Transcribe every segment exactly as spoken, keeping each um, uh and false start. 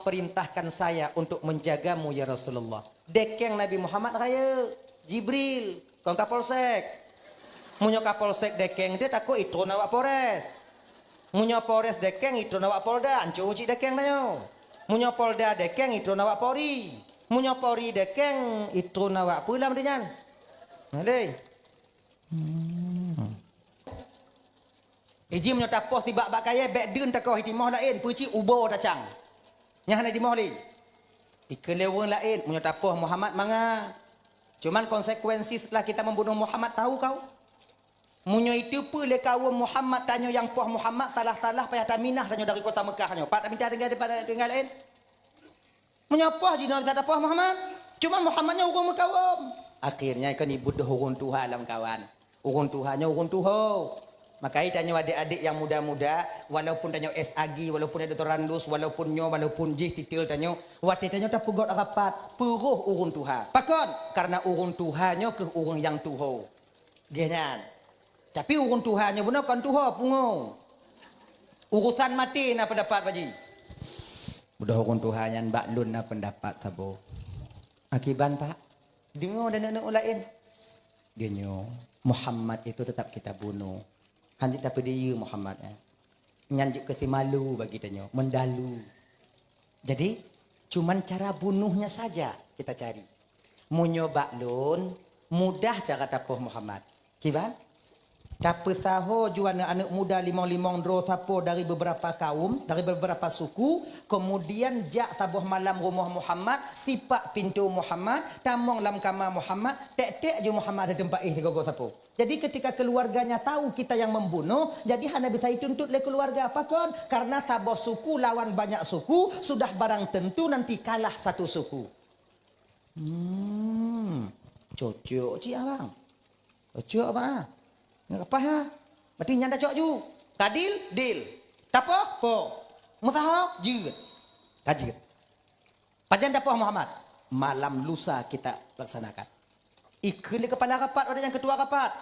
perintahkan saya untuk menjagamu, ya Rasulullah." Dekeng Nabi Muhammad rayeuk, Jibril, kon Kapolsek. Meunyoe Kapolsek dekeng teuh, takot itron awak Polres. Meunyoe Polres dekeng, itron awak Polda, anco cit dekeng tanyoe. Meunyoe Polda dekeng, itron awak Polri. Meunyoe Polri dekeng, itron awak peue lam di nyan. Nah, lé. Hmm. Iji meunyoe tapoh sibak bak kayée, bék deun takoh i timoh laén, peucit ubo tacang. Nyan hana timoh lé. Ikeue lé ureuëng laén, meunyoe tapoh Muhammad mangat. Cuman konsekuensi setelah kita membunuh Muhammad, tahu kau? Meunyoe iteupeue lé kawöm Muhammad tanyoe nyang poh Muhammad, salah-salah payah taminah tanyoe dari kota Mekah nyoe. Pat taminah tinggai, tinggai laén? Meunyoe poh jinoe bisa tapoh Muhammad. Cuma Muhammad nyoe ureuëng meukawöm. Akhirnya kan ibeudôh ureuëng tuha lam kawan. Ureuëng tuha nyoe ureuëng tuho. Maka tanyoe adik-adik nyang muda-muda, walaupun tanyoe S A G, walaupun doktorandus, walaupun nyoe, walaupun jih titel tanyoe, watée tanyoe tapeugöt rapat, peuroh ureuëng tuha. Pakon? Karena ureuëng tuha nyoe keuh ureuëng nyang tuho. Geuh nyan. Tapi ureuëng tuha nyoe bunoe kon tuho, pungo. Urusan maté na pendapat, Pak Ji. Beudôh ureuëng tuha nyan, bak lôn na pendapat saboh. Akiban, Pak? Deungoe dan aneuk laén. Geunyoe, Muhammad itu tetap kita bunuh. Hanjeuet tapeudiyeu Muhammad, eh. Nyan jeuet keu simalu bagi tanyoe, mendalu. Jadi, cuman cara bunuhnya saja kita cari. Meunyoe bak lôn, mudah cara tapoh Muhammad. Kiban? Tapeusaho ju aneuk-aneuk muda limong-limong droe sapo dari beberapa kaum, dari beberapa suku, kemudian jak saboh malam rumoh Muhammad, sipak pintoe Muhammad, tamong lam kama Muhammad, tek-tek ju Muhammad di teumpat éh digogo sapo. Jadi ketika keluarganya tahu kita yang membunuh, jadi hana bisa dituntut lé keluarga. Pakon? Karena saboh suku lawan banyak suku sudah barang tentu nanti kalah satu suku. Hmm, cocok cit abang. Cocok abang ah. Nggak apa ha. Berarti nyan dah cok ju. Tadil, dil. Tapoh, poh. Meusaho, jeuet. Ka jeuet. Pajan dapoh Muhammad? Malam lusa kita laksanakan. Ikheun lé kepala rapat, ada nyang ketua rapat.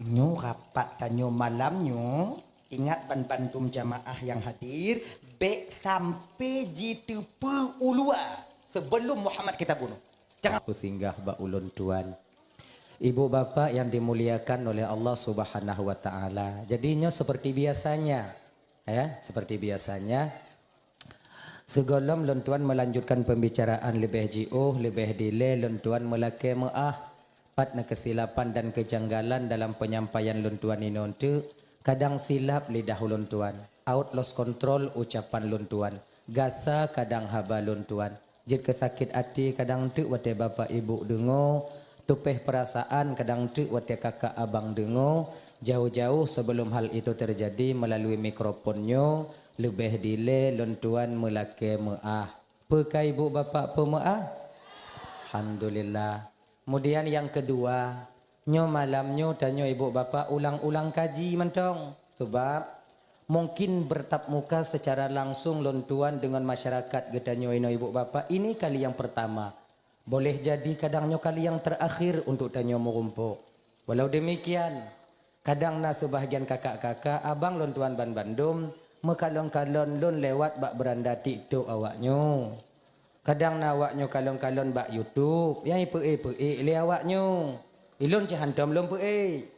Nyoe rapat tanyoe malam nyoe, ingat ban bandum jamaah nyang hadir, bék sampai jiteupeue ulua sebelum Muhammad kita bunuh. Jangan. Aku singgah bak ulôn tuan. Ibu bapak yang dimuliakan oleh Allah Subhanahu wa Ta'ala. Jadi nyoe seperti biasanya, ya, seperti biasanya. Sigohlom lôn tuan melanjutkan pembicaraan leubeh jiôh, leubeh dilée lôn tuan meulakée meuáh. Pat na keusilapan dan keujanggalan dalam penyampaian lôn tuan inoe teuk, kadang silap lidah ulôn tuan, out lost control ucapan lôn tuan, gasa kadang haba lôn tuan, jeuet keu sakét até kadang teuk watée bapak ibu deungoe, tupeh peurasaan kadang teuk watée kakak abang deungoe, jauh-jauh sebelum hal itu terjadi melalui mikrofon nyoe, leubeh dilée lôn tuan meulakée meuáh. Peu ka ibu bapak peumeuáh? Alhamdulillah. Kemudian nyang keudua, nyoe malam nyoe tanyoe ibu bapak ulang-ulang kaji mantong. Sebab mungkin bertatap muka secara langsung lôn tuan deungon masyarakat geutanyoe inoe ibu bapak, ini kali yang pertama. Boleh jadi kadang nyoe kali yang terakhir untuk tanyoe meurumpok. Walau demikian, kadang na sebahagian kakak-kakak, abang lôn tuan ban bandum, meukalon-kalon lôn lewat bak beuranda TikTok awaknyoe. Kadang na awaknyoe kalon-kalon bak YouTube, nyang ipeuék-peuék lé awaknyoe. Ilôn cit hántom lôn peuék.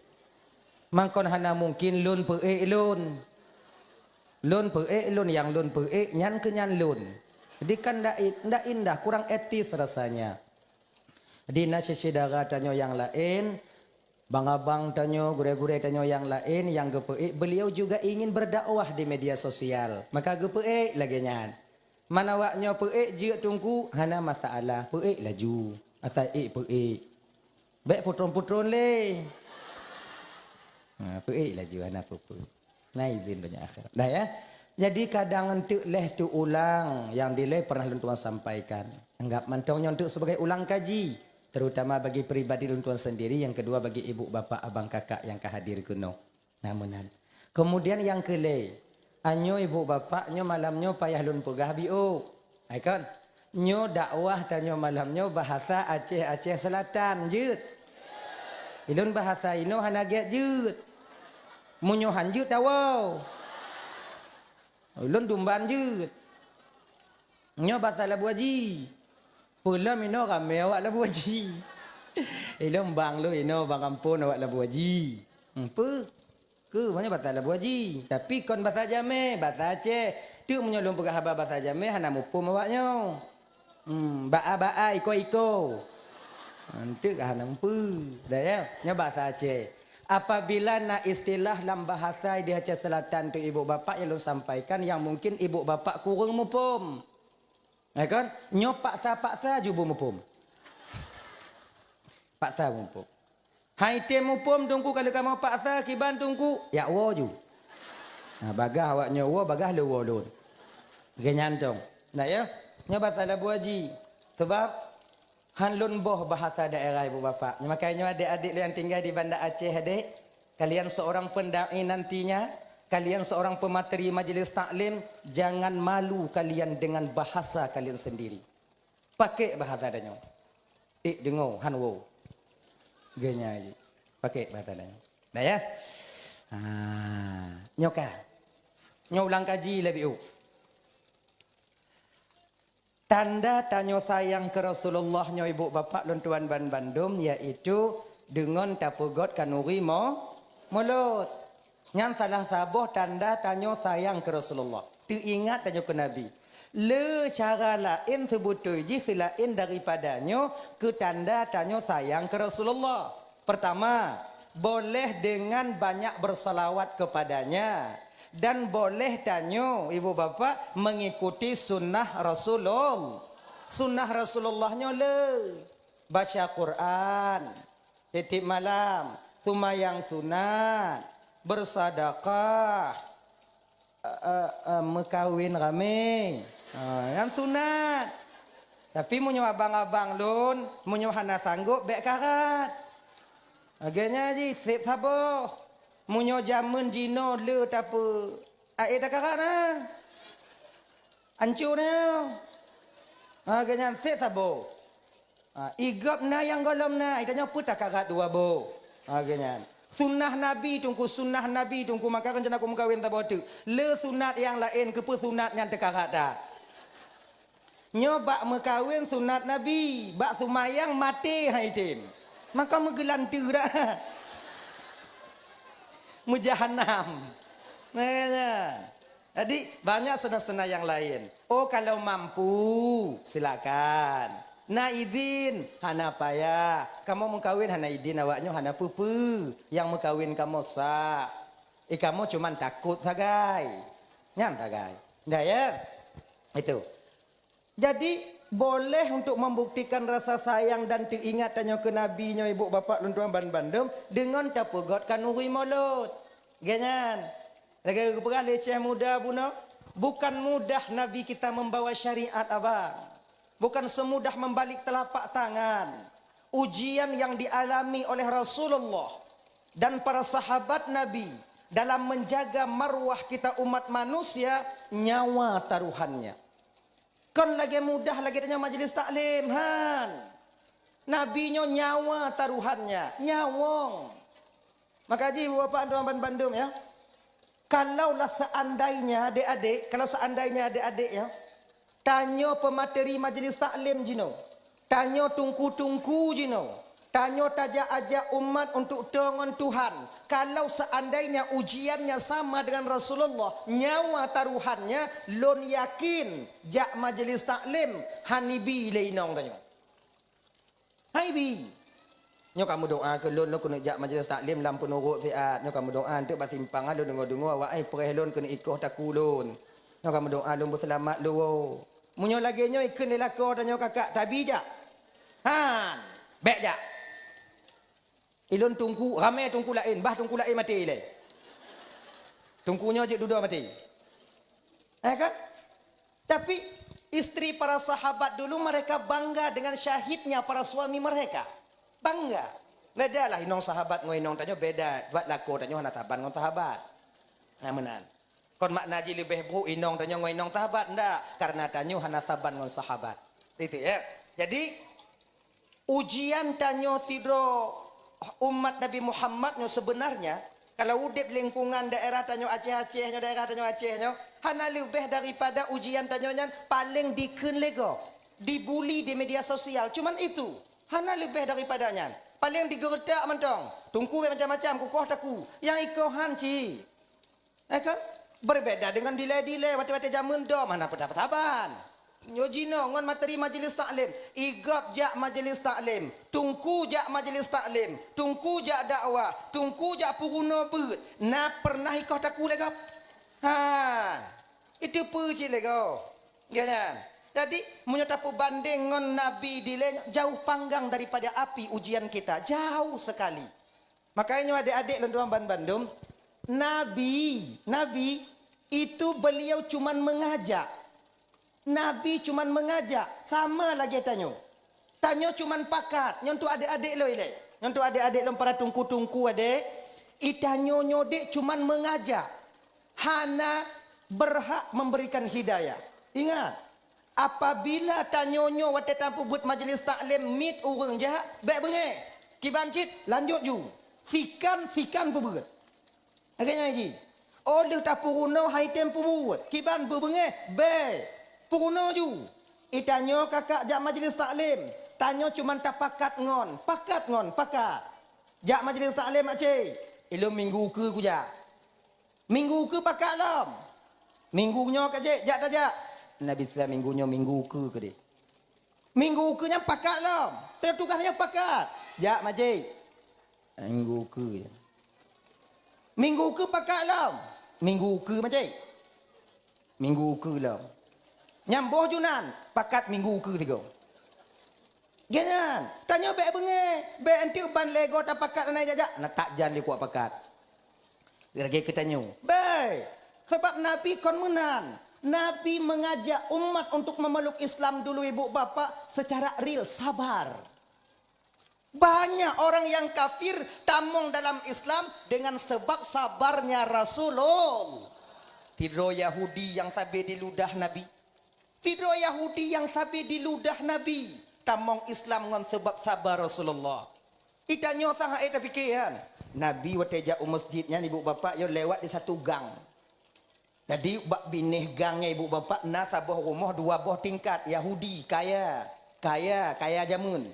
Mangkon hana mungkin lôn peuék lôn. Lôn peuék lôn, nyang lôn peuék nyan keu nyan lôn. Jadi kan ndak, ndak indah, kurang etis rasanya. Di na syedara tanyoe nyang laén, bang-abang tanyoe, gurée-gurée tanyoe nyang laén nyang geupeuék, beliau juga ingin berdakwah di media sosial. Maka geupeuék lagée nyan. Man awaknyoe peuék jeuet teungku, hana masalah, peuék laju. Asai ék peuék. Bék putron-putron lé. Ha, peuék laju, hana peue-peue. Na izin banyak akhirat. Dah ya. Jadi kadang enteuk leh teuulang yang dilée pernah lôn tuan sampaikan. Anggap mantong nyoe enteuk sebagai ulang kaji, terutama bagi pribadi lôn tuan sendiri, yang kedua bagi ibu, bapak, abang, kakak yang ka hadir keunoe. Nah, meunan. Kemudian yang keulhèe, anyoe ibu, bapak, nyoe malam nyoe payah lôn peugah biôh. Hai kon? Nyoe dakwah tanyoe malam nyoe bahasa Aceh, Aceh Selatan jeuet. Ilôn bahasa inoe hana gét jeuet. Meunyoe han jeuet tawoe. Ulôn dumban jeuet. Nyoe basa Labu Aji. Peulom inoe ramé awak Labu Aji. Ilom bang lôn inoe bang kampung awak Labu Aji. Hmm, peu? Keu banyak basa Labu Aji, tapi kon basa Jamé, basa Aceh. Teuk meunyoe lôn peugah haba basa Jamé hana muphom awak nyoe. Hmm, baa-baa, iko-iko. Enteuk hana muphom. Dah ya, nyoe basa Aceh. Apabila na istilah lam bahasa di Aceh Selatan tu ibu bapak yang lôn sampaikan yang mungkin ibu bapak kurang muphom. Ya kan? Nyoe paksa-paksa ju beu muphom. Paksa muphom. Hai tem muphom teungku kalau kamoe paksa kiban teungku, yak woe ju. Nah, bagah awak nyoe woe, bagah le woe lôn. Geunyantong. Nah ya, nyoe basa Labu Aji. Sebab han lôn boh bahasa daerah ibu bapak. Makanya adik-adik yang tinggal di Banda Aceh adik, kalian seorang pendai nantinya, kalian seorang pemateri majelis taklim, jangan malu kalian dengan bahasa kalian sendiri. Pakai bahasa tanyoe. Ik deungoe han woe. Geunya ji. Pakai bahasa tanyoe. Dah ya? Ha. Nyoe ka. Nyoe ulang kaji lé biu. Tanda tanyoe sayang keu Rasulullah nyoe ibu bapak lôn tuan ban bandum yaitu deungon tapeugot kanuri mo-, mulot. Nyan salah saboh tanda tanyoe sayang keu Rasulullah. Teuingat tanyoe keu Nabi. Le cara laén seubeutôi jih seulaén daripada nyoe keu tanda tanyoe sayang keu Rasulullah. Pertama, boleh dengan banyak bersalawat kepadanya dan boleh tanyoe ibu bapak mengikuti sunnah Rasulullah. Sunnah Rasulullah nyoe le baca Quran, tiep-tiep malam, seumayang sunat, bersedekah, eh, eh, eh, meukawen ramé. Ha, nyang sunat. Tapi meunyoe abang-abang lôn, meunyoe hana sanggob, bék karat. Lagée nyan jih, seb saboh. Meunyoe jamén jinoe le tapeu, aé takarat na. Ancô na. Ha, lagée nyan seb saboh. Ha, igop na nyang gohlom na, itanyoe peue takarat dua boh. Ha, lagée nyan. Sunnah Nabi teungku, sunnah Nabi teungku, maka rencana ku meukawen saboh teuk. Le sunat nyang laén, keupeue sunat nyan teukarat that. Nyoe bak meukawen sunat Nabi, bak seumayang maté hai tem. Maka meugeulanteue dah. Meujahanam. Nah, nah. Jadi, banyak sena-sena yang lain. Oh, kalau mampu, silakan. Na idin, hana payah. Kamoe meukawen hana idin awaknyoe hana peue-peue. Nyang meukawen kamoe sah. Eh, kamoe cuman takot sagai. Nyan sagai. Dah ya? Itu. Jadi, boleh untuk membuktikan rasa sayang dan teuingat tanyoe keu Nabi nyoe ibu bapak lôn tuan ban bandum deungon tapeugot kanuri mulot. Ganyan. Lagée geupeugah lé Syekh Muda bunoe, bukan mudah Nabi kita membawa syariat abang. Bukan semudah membalik telapak tangan. Ujian yang dialami oleh Rasulullah dan para sahabat Nabi dalam menjaga marwah kita umat manusia, nyawa taruhannya. Kon lagée mudah lagée tanyoe majelis taklim, han. Nabi nyoe nyawa taruhannya, nyawong. Maka ji bapak tuan ban bandum ya. Kalaulah seandainya adik-adik, kalau seandainya adik-adik ya, tanyoe pemateri majelis taklim jinoe, tanyoe tungku-tungku jinoe, tanyoe tajak ajak umat untuk toe ngon Tuhan. Kalau seandainya ujiannya sama dengan Rasulullah, nyawa taruhannya, lôn yakin jak majelis taklim hana ibi lé inong tanyoe. Hai bi. Nyoe ka meudoa keu lôn, lôn keuneuk jak majelis taklim lam peunurot siat. Nyoe ka meudoa, eunteuk bak simpang lôn deungoe-deungoe awak ai preh lôn keuneuk ikoh takue lôn. Nyoe ka meudoa lôn beuseulamat lôn. Meunyoe lagée nyoe ikheun lé lakoe tanyoe kakak tabi jak. Han, bék jak. Ilôn tungku, ramé tungku laén, bah tungku laén maté ilée. Tungku nyoe jeuet dudoe maté. Eh kan? Tapi istri para sahabat dulu mereka bangga dengan syahidnya para suami mereka. Bangga. Bedalah inong sahabat ngon inong tanyoe beda. Buat lakoe tanyoe hana saban ngon sahabat. Nah, meunan. Kon makna jih leubeh brok inong tanyoe ngon inong sahabat, ndak. Karena tanyoe hana saban ngon sahabat. Itu ya. Jadi, ujian tanyoe sidroe umat Nabi Muhammad nyoe sebenarnya, kalau udeb lingkungan daerah tanyoe Aceh-Aceh nyoe, daerah tanyoe Aceh nyoe, Hana leubeh daripada ujian tanyoe nyan paleng dikheun lé gob, dibuli di media sosial. Cuman itu, hana leubeh daripada nyan. Paleng digeuretak mantong. Teungku macam-macam, kukoh taku. Nyang ikoh han cit. Eh kan? Berbeda dengan dilée-dilée watée-watée jameun dom hana peue saban. Nyoe jinoe ngon materi majelis taklim. Igob jak majelis taklim, teungku jak majelis taklim, teungku jak dakwah, teungku jak peurunoe beuet. Na pernah ikoh taku lé gob? Ha. Itu peue cit lé gob. Kan? Jadi, meunyoe tapeubandeng ngon nabi dilée nyoe, jauh panggang daripada api ujian kita, jauh sekali. Makanya nyoe adek-adek lôn tuan bandum, nabi, nabi itu beliau cuman mengajak. Nabi cuman mengajak, sama lagée tanyoe. Tanyoe cuman pakat, nyoe untuk adek-adek lôn ilée. Nyoe untuk adek-adek lôn para tungku-tungku adek, i tanyoe nyoe dek cuman mengajak. Hana berhak memberikan hidayah. Ingat, apabila tanyoe nyoe watée tapeubuet majelis taklim miet ureuëng jak, bék beungéh. Kiban cit, lanjut ju. Sikan-sikan peubuet. Lagée nyan jih. Óh lheueh tapeurunoe hai tem peubuet. Kiban beubeungéh, bék. Peurunoe ju. I tanyoe kakak jak majelis taklim. Tanyoe cuman tapakat ngon. Pakat ngon, pakat. Jak majelis taklim, Mak Cik. Ilôn minggu keue kujak. Minggu keue pakat lom. Minggu nyoe ka jeuet, jak tajak. Nabi Isa minggu nyoe minggu keue keudeh. Minggu keue nyan pakat lom. Teutugas nyan pakat. Jak, Mak Cik. Minggu keue. Minggu keue pakat lom. Minggu keue, Mak Cik. Minggu keue lom. Nyang boh junan pakat minggu keue sigoe. Geuhnyan, tanyoe bék beungéh, bék enteuk ban lego tapakat hana jak-jak, na takjan lé kuat pakat. Lagée keu tanyoe. Bék. Sebab Nabi kon meunan. Nabi mengajak umat untuk memeluk Islam dulu, ibu bapak, secara real, sabar. Banyak orang yang kafir tamong dalam Islam dengan sebab sabarnya Rasulullah. Sidroe Yahudi nyang sabe diludah Nabi. Sidroe Yahudi nyang sabe diludah Nabi. Tamong Islam ngon sebab sabar Rasulullah. I tanyoe sang hana tapike nyan. Nabi watée jak u masjid nyan, ibu bapak, yo lewat di satu gang. Jadi, bak binéh gang nyan, ibu bapak, na saboh rumoh dua boh tingkat, Yahudi, kaya, kaya, kaya jameun.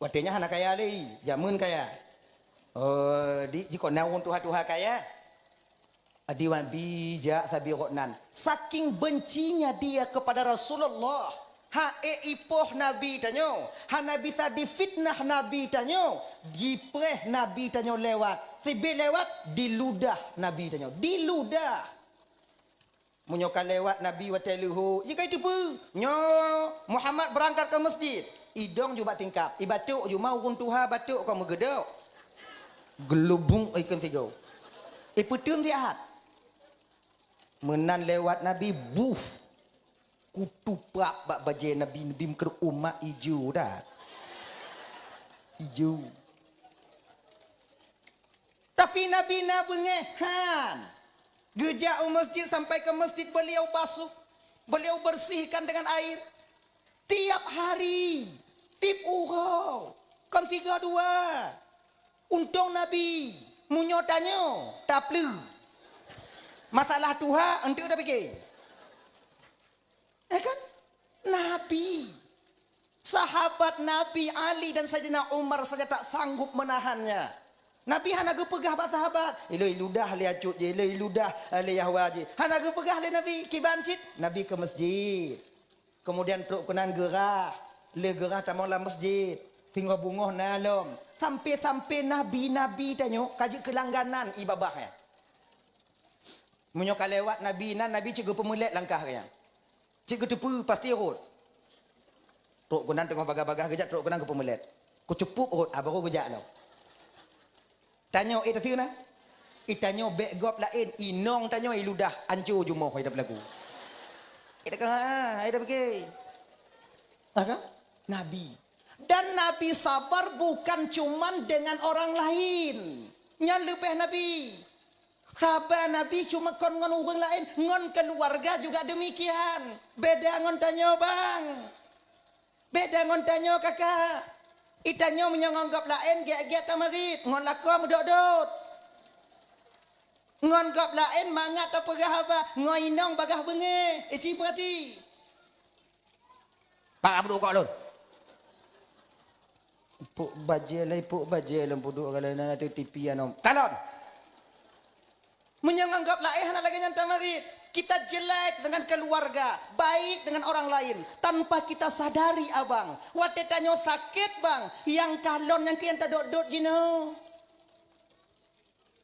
Watée nyan hana kaya lé, jameun kaya. Oh, di, jikon na ureuëng tuha-tuha kaya. Adi wan bi jak sabe gobnyan. Saking bencinya dia kepada Rasulullah, ha ék ipoh Nabi tanyoe, hana bisa difitnah Nabi tanyoe, jipreh Nabi tanyoe lewat. Sibé lewat, diludah Nabi tanyoe. Diludah. Meunyoe ka lewat Nabi watée leuhô, jih ka iteupeue, nyoe Muhammad beurangkat keu masjid. Idong ju bak tingkap, ibatok ju ma ureuëng tuha batok kon meugeudok. Geulubong ikon sigoe. Ipeuteun siat. Meunan lewat Nabi, buh. Kutupak bak bajée Nabi, Nabi meukeureumak ijo that. Ijo. Tapi Nabi na beungéh han. Geujak u masjid, sampai ke masjid beliau basuh, beliau bersihkan dengan air. Tiap hari, tiep uroe, kon sigoe dua. Untông Nabi, meunyoe tanyoe, tapleue. Masalah tuha, enteuk tapike. Eh kan? Nabi. Sahabat Nabi Ali dan Saidina Umar saja tak sanggup menahannya. Nabi hana geupeugah bak sahabat, "Ilôn iludah lé acut jih, ilôn iludah, eh, lé Yahwa jih." Hana geupeugah lé Nabi, kiban cit Nabi keu masjid. Kemudian trok keunan geurah, lé geurah tamong lam masjid. Singoh beungoh na lom. Sampai-sampai nabi-nabi tanyoe ka jeuet keu langganan ié babah nyan. Meunyoe ka lewat nabi nan, nabi cit geupeumeulet langkah geuh nyan. Cit geuteupeue pasti rhot. Trok keunan teungoh bagah-bagah geujak, trok keunan geupeumeulet. Kucupuk rhot, ah, baru geujak lom. Tanyoe, eh, tateue na? Eh, tanyoe bék gob laén, inong tanyoe iludah, anco jumoh hai dah beulaku. Eh, dah ka, hai dah pike. Ah, kan? Nabi. Dan Nabi sabar bukan cuman dengan orang lain. Nyan leubeh Nabi. Saba Nabi cuma kon ngon ureuëng laén, ngon keuluwarga juga deumikian. Beda ngon tanyoe, bang. Beda ngon tanyoe, kakak. I tanyoe meunyoe ngon gob laén, gét-gét tamarit, ngon lakoe meudot-dot. Ngon gob laén mangat tapeugah haba, ngon inong bagaih beungéh. Eh, ci peurati. Pak Abdul Kok lôn. Puk bajée lé, puk bajée lôn peuduek galai na ateueh T V anom. Kalon. Meunyoe ngon gob laén hana lagée nyan tamarit. Kita jelek dengan keluarga, baik dengan orang lain tanpa kita sadari, abang. Watée tanyoe sakét, bang, nyang kalon nyang keu nyang tadot-dot jinoe.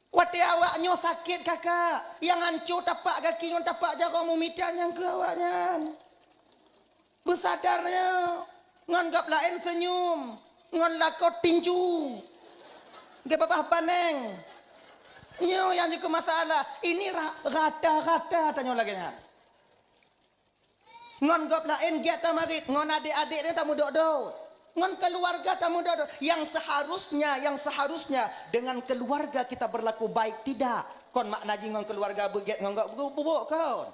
Watée awak nyoe sakét, kakak, nyang hanco tapak gaki ngon tapak jaroe meumita nyang keu awak nyan. Beusadar nyoe, ngon gob laén seunyum, ngon lakoe tinju, geubabah baneng. Nyoe nyang jikeu masalah. Ini ra-, rata-rata tanyoe lagée nyan. Ngon gob laén gét tamarit, ngon adék-adék nyoe tameudot-dot. Ngon keluarga tameudot-dot. Yang seharusnya, yang seharusnya dengan keluarga kita berlaku baik, tidak. Kon makna jih ngon keluarga beugét, ngon gob bu-, bubok kon.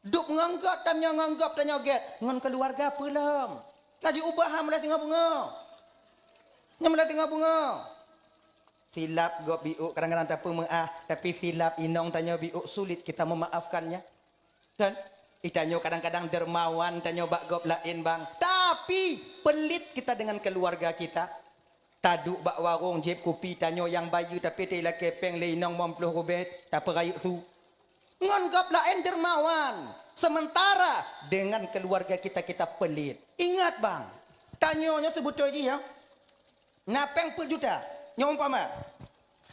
Dub ngon gob tanyoe, ngon gob tanyoe gét, ngon keluarga peulom. Ka jiubah mulai singoh beungoh. Nyoe mulai singoh beungoh. Silap gob biuk kadang-kadang tapeumeu'ah, tapi silap inong tanyoe biuk sulit kita memaafkannya. Kan? Itanyoe kadang-kadang dermawan tanyoe bak gob laén, bang. Tapi pelit kita dengan keluarga kita. Taduek bak warong jieb kupi tanyoe nyang bayeue, tapi teulakée péng lé inong limong ploh rubée, tapeurayeuk su. Ngon gob laén dermawan, sementara dengan keluarga kita, kita pelit. Ingat, bang, tanyoe nyoe seubeutôi jih, ya. Na péng peuet juta, nyoe umpama.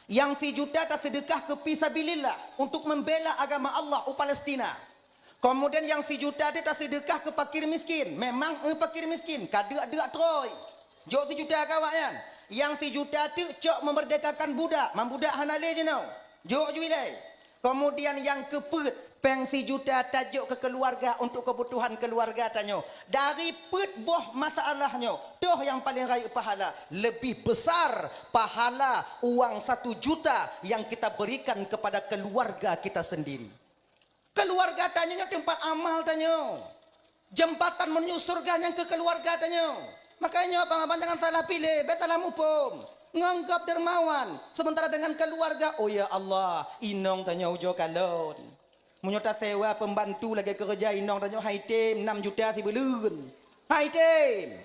Nyang sijuta taseudeukah keu fisabilillah untuk membela agama Allah u Palestina. Kemudian nyang sijuta teuh taseudeukah keu fakir miskin. Memang, eh, fakir miskin, ka deuk-deuk trôi. Jok sijuta keu awaknyan. Nyang sijuta teuh cok memerdekakan budak, man budak hana lé jinoe. Jok ju ilée. Kemudian nyang keupeuet, péng sijuta tajok keu keuluwarga untuk keubutuhan keuluwarga tanyoe. Dari peuet boh masalah nyoe, toh nyang paleng rayeuk pahala, lebih besar pahala uang satu juta yang kita berikan kepada keluarga kita sendiri. Keuluwarga tanyoe nyoe teumpat amal tanyoe. Jembatan menuju syeuruga nyang keu keuluwarga tanyoe. Makajih nyoe abang-abang jangan salah piléh, bék salah muphom. Ngon gob dermawan, sementara dengan keuluwarga, oh ya Allah, inong tanyoe ujoe kalon. Meunyoe tasewa peumbantu lagée keureuja inong tanyoe hai tem nam juta sibuleuen. Hai tem.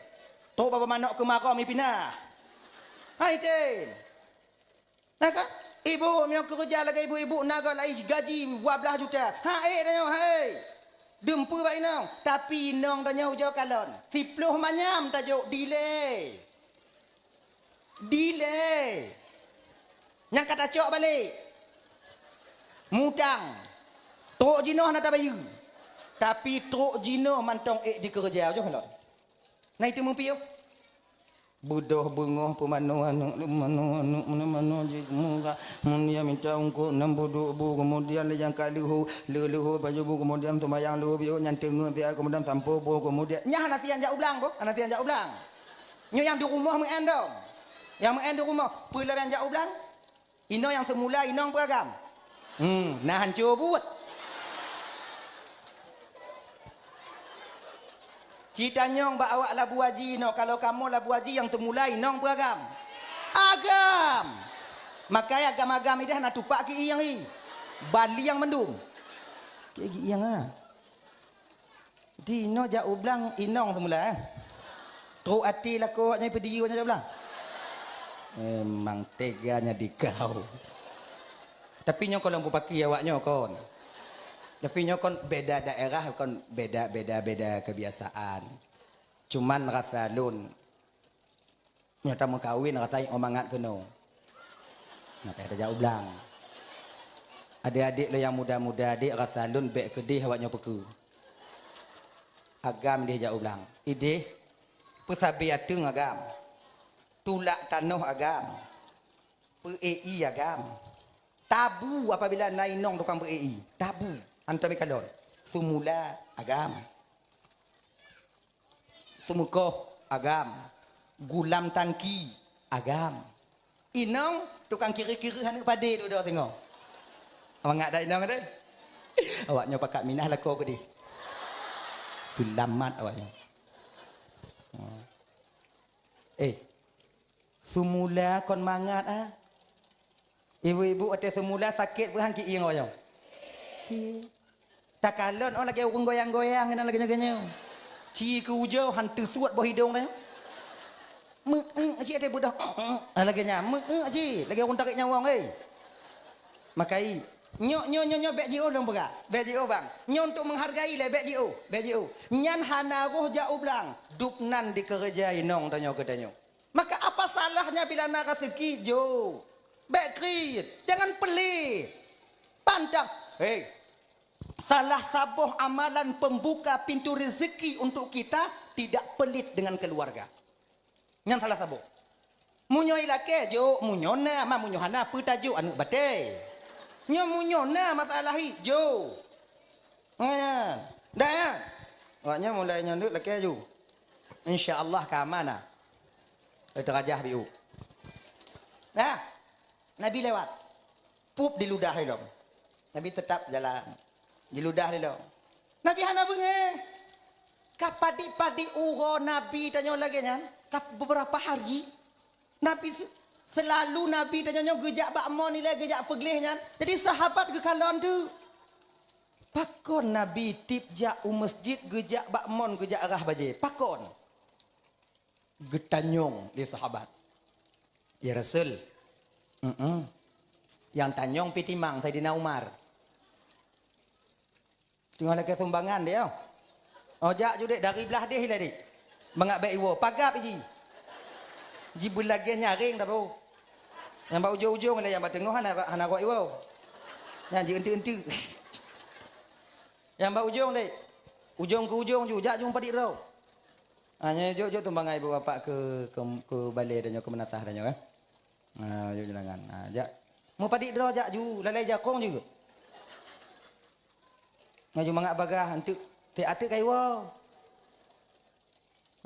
Trok babah manok keumarô mipinah. Hai tem. Na ka? Ibu meunyoe keureuja lagée ibu-ibu na gob laén gaji dua blaih juta. Ha ék tanyoe, ha ék. Dum peue bak inong, tapi inong tanyoe ujoe kalon. Siploh manyam tajok dilée. Dilée. Nyang ka tacok balek. Mutang. Trok jinoe hana tabayeue. Tapi trok jinoe mantong ék dikeureuja ujoe kalon. Na itu meupiôh. Beudôh beungoh peumanoe aneuk, peumanoe aneuk, meunoe manoe jih murah. Mun dia mita ungkot nam peuduek bu, keumudian lé nyang ka leuhô, leuh leuhô pajoh bu, keumudian seumayang leuhô biôh nyan teungeut siat, keumudian sampoe boh, keumudian nyan hana sian jak u blang boh, hana sian jak u blang. Nyoe nyang di rumoh meu'en dong. Nyang meu'en di rumoh, peue lom nyang jak u blang? Inong nyang seumula inong peue agam? Hmm, na hanco buet. Ci tanyong bak awak Labu Aji inoe, kalau kamoe Labu Aji nyang seumula inong peue agam? Agam. Makajih agam-agam ideh na tupak ki ieng i. Baliang mandum. Ki ieng ah. Di inoe jak u blang inong seumula, eh. Trok até lakoe awaknyan peudiyeu awaknyan jak u blang. Memang teganya dikau. Tapi nyoe kon lôn peupaki awaknyoe kon. Tapi nyoe kon beda daerah, kon beda, beda, beda kebiasaan. Cuman rasa lôn, nyoe tameukawen rasa nyoe mangat keunoe. Nyoe tajak u blang. Adék-adék lôn nyang muda-muda, adék rasa lôn bék keudeh awaknyoe peukeue. Agam ideh jak u blang. Ideh, peusabe ateueng agam. Tulak tanoh agam. Peu-éi agam. Tabu apabila na inong tukang peu-éi. Tabu. Aneuëk tabi kalon. Seumula agam. Seumeukoh agam, gulam tangki agam. Inong tukang kiri-kiri aneuk padé dudoe singoh. Mangat dah inong deh. Awaknyoe pakat minah lakoe keudeh. Seulamat awaknyoe. Eh, seumula kon mangat ah. Ibu-ibu watée seumula sakét peuhan ki ieng awak nyoe. Hi. Takalon oh lagée ureuëng goyang-goyang keunan lagée nyoe. Ci keu ujoe han teusuet boh idong nyoe. Meu-eu cit watée beudoh. Ah, lagée nyan, meu-eu cit lagée ureuëng tarék nyawöng, hei. Makai, nyoe, nyoe, nyoe, nyoe bék jiôh lôn peugah. Bék jiôh bang. Nyoe untuk menghargai lé, bék jiôh, bék jiôh. Nyan hana roh jak u blang. Dub nan dikeureuja inong tanyoe keu tanyoe. Maka apa salahnya bila na raseuki, jok? Bék kriet, jangan pelit. Pantang. Hei, salah saboh amalan pembuka pintu rezeki untuk kita tidak pelit dengan keluarga. Nyan salah saboh. Meunyoe ilakée, jok, meunyoe na, ma meunyoe hana, peue tajok aneuëk batée. Nyoe meunyoe na masalah hi, jok. Nyan. Dah, ya? Awaknyan mulai nyoe deuk lakée ju. Insya Allah ka aman na. Eh, teurajah biu. Nah, Nabi lewat. Pup diludah ilong. Nabi tetap jalan. Diludah ilong. Nabi hana beungéh. Ka padit-padit uroe Nabi tanyoe lagée nyan. Ka beberapa hari. Nabi se-, selalu Nabi tanyoe nyoe geujak bak mon ilée geujak peugleh nyan. Jadi sahabat geukalon tu. Pakon Nabi tieb jak u masjid geujak bak mon geujak rhah bajée? Pakon? Geutanyong lé sahabat. Ya Rasul, mm-mm. Nyang tanyong pi timang Saidina Umar. Teungoh lakée sumbangan deh, oh. Oh, jak ju dek dari blah deh ilée dek. Mangat bék iwoe, pagab ji. Ji beulagée nyaréng dah bau. Nyang bak ujong-ujong lé nyang bak teungoh hana, hana rot iwoe. Nyang ji enteuk-enteuk. Nyang bak ujong dek. Ujong keu ujong ju, jak ju padik droe. Ha, nyoe jok-jok tumbangai ibu bapak keu, keu, keu balée tanyoe, keu meunasah tanyoe, eh. Ha, jok undangan. Ha, jak. Meupadik droe jak ju, lalai jakong ju. Ngon ju mangat bagaih, enteuk, teuk ateuk kaiwoe.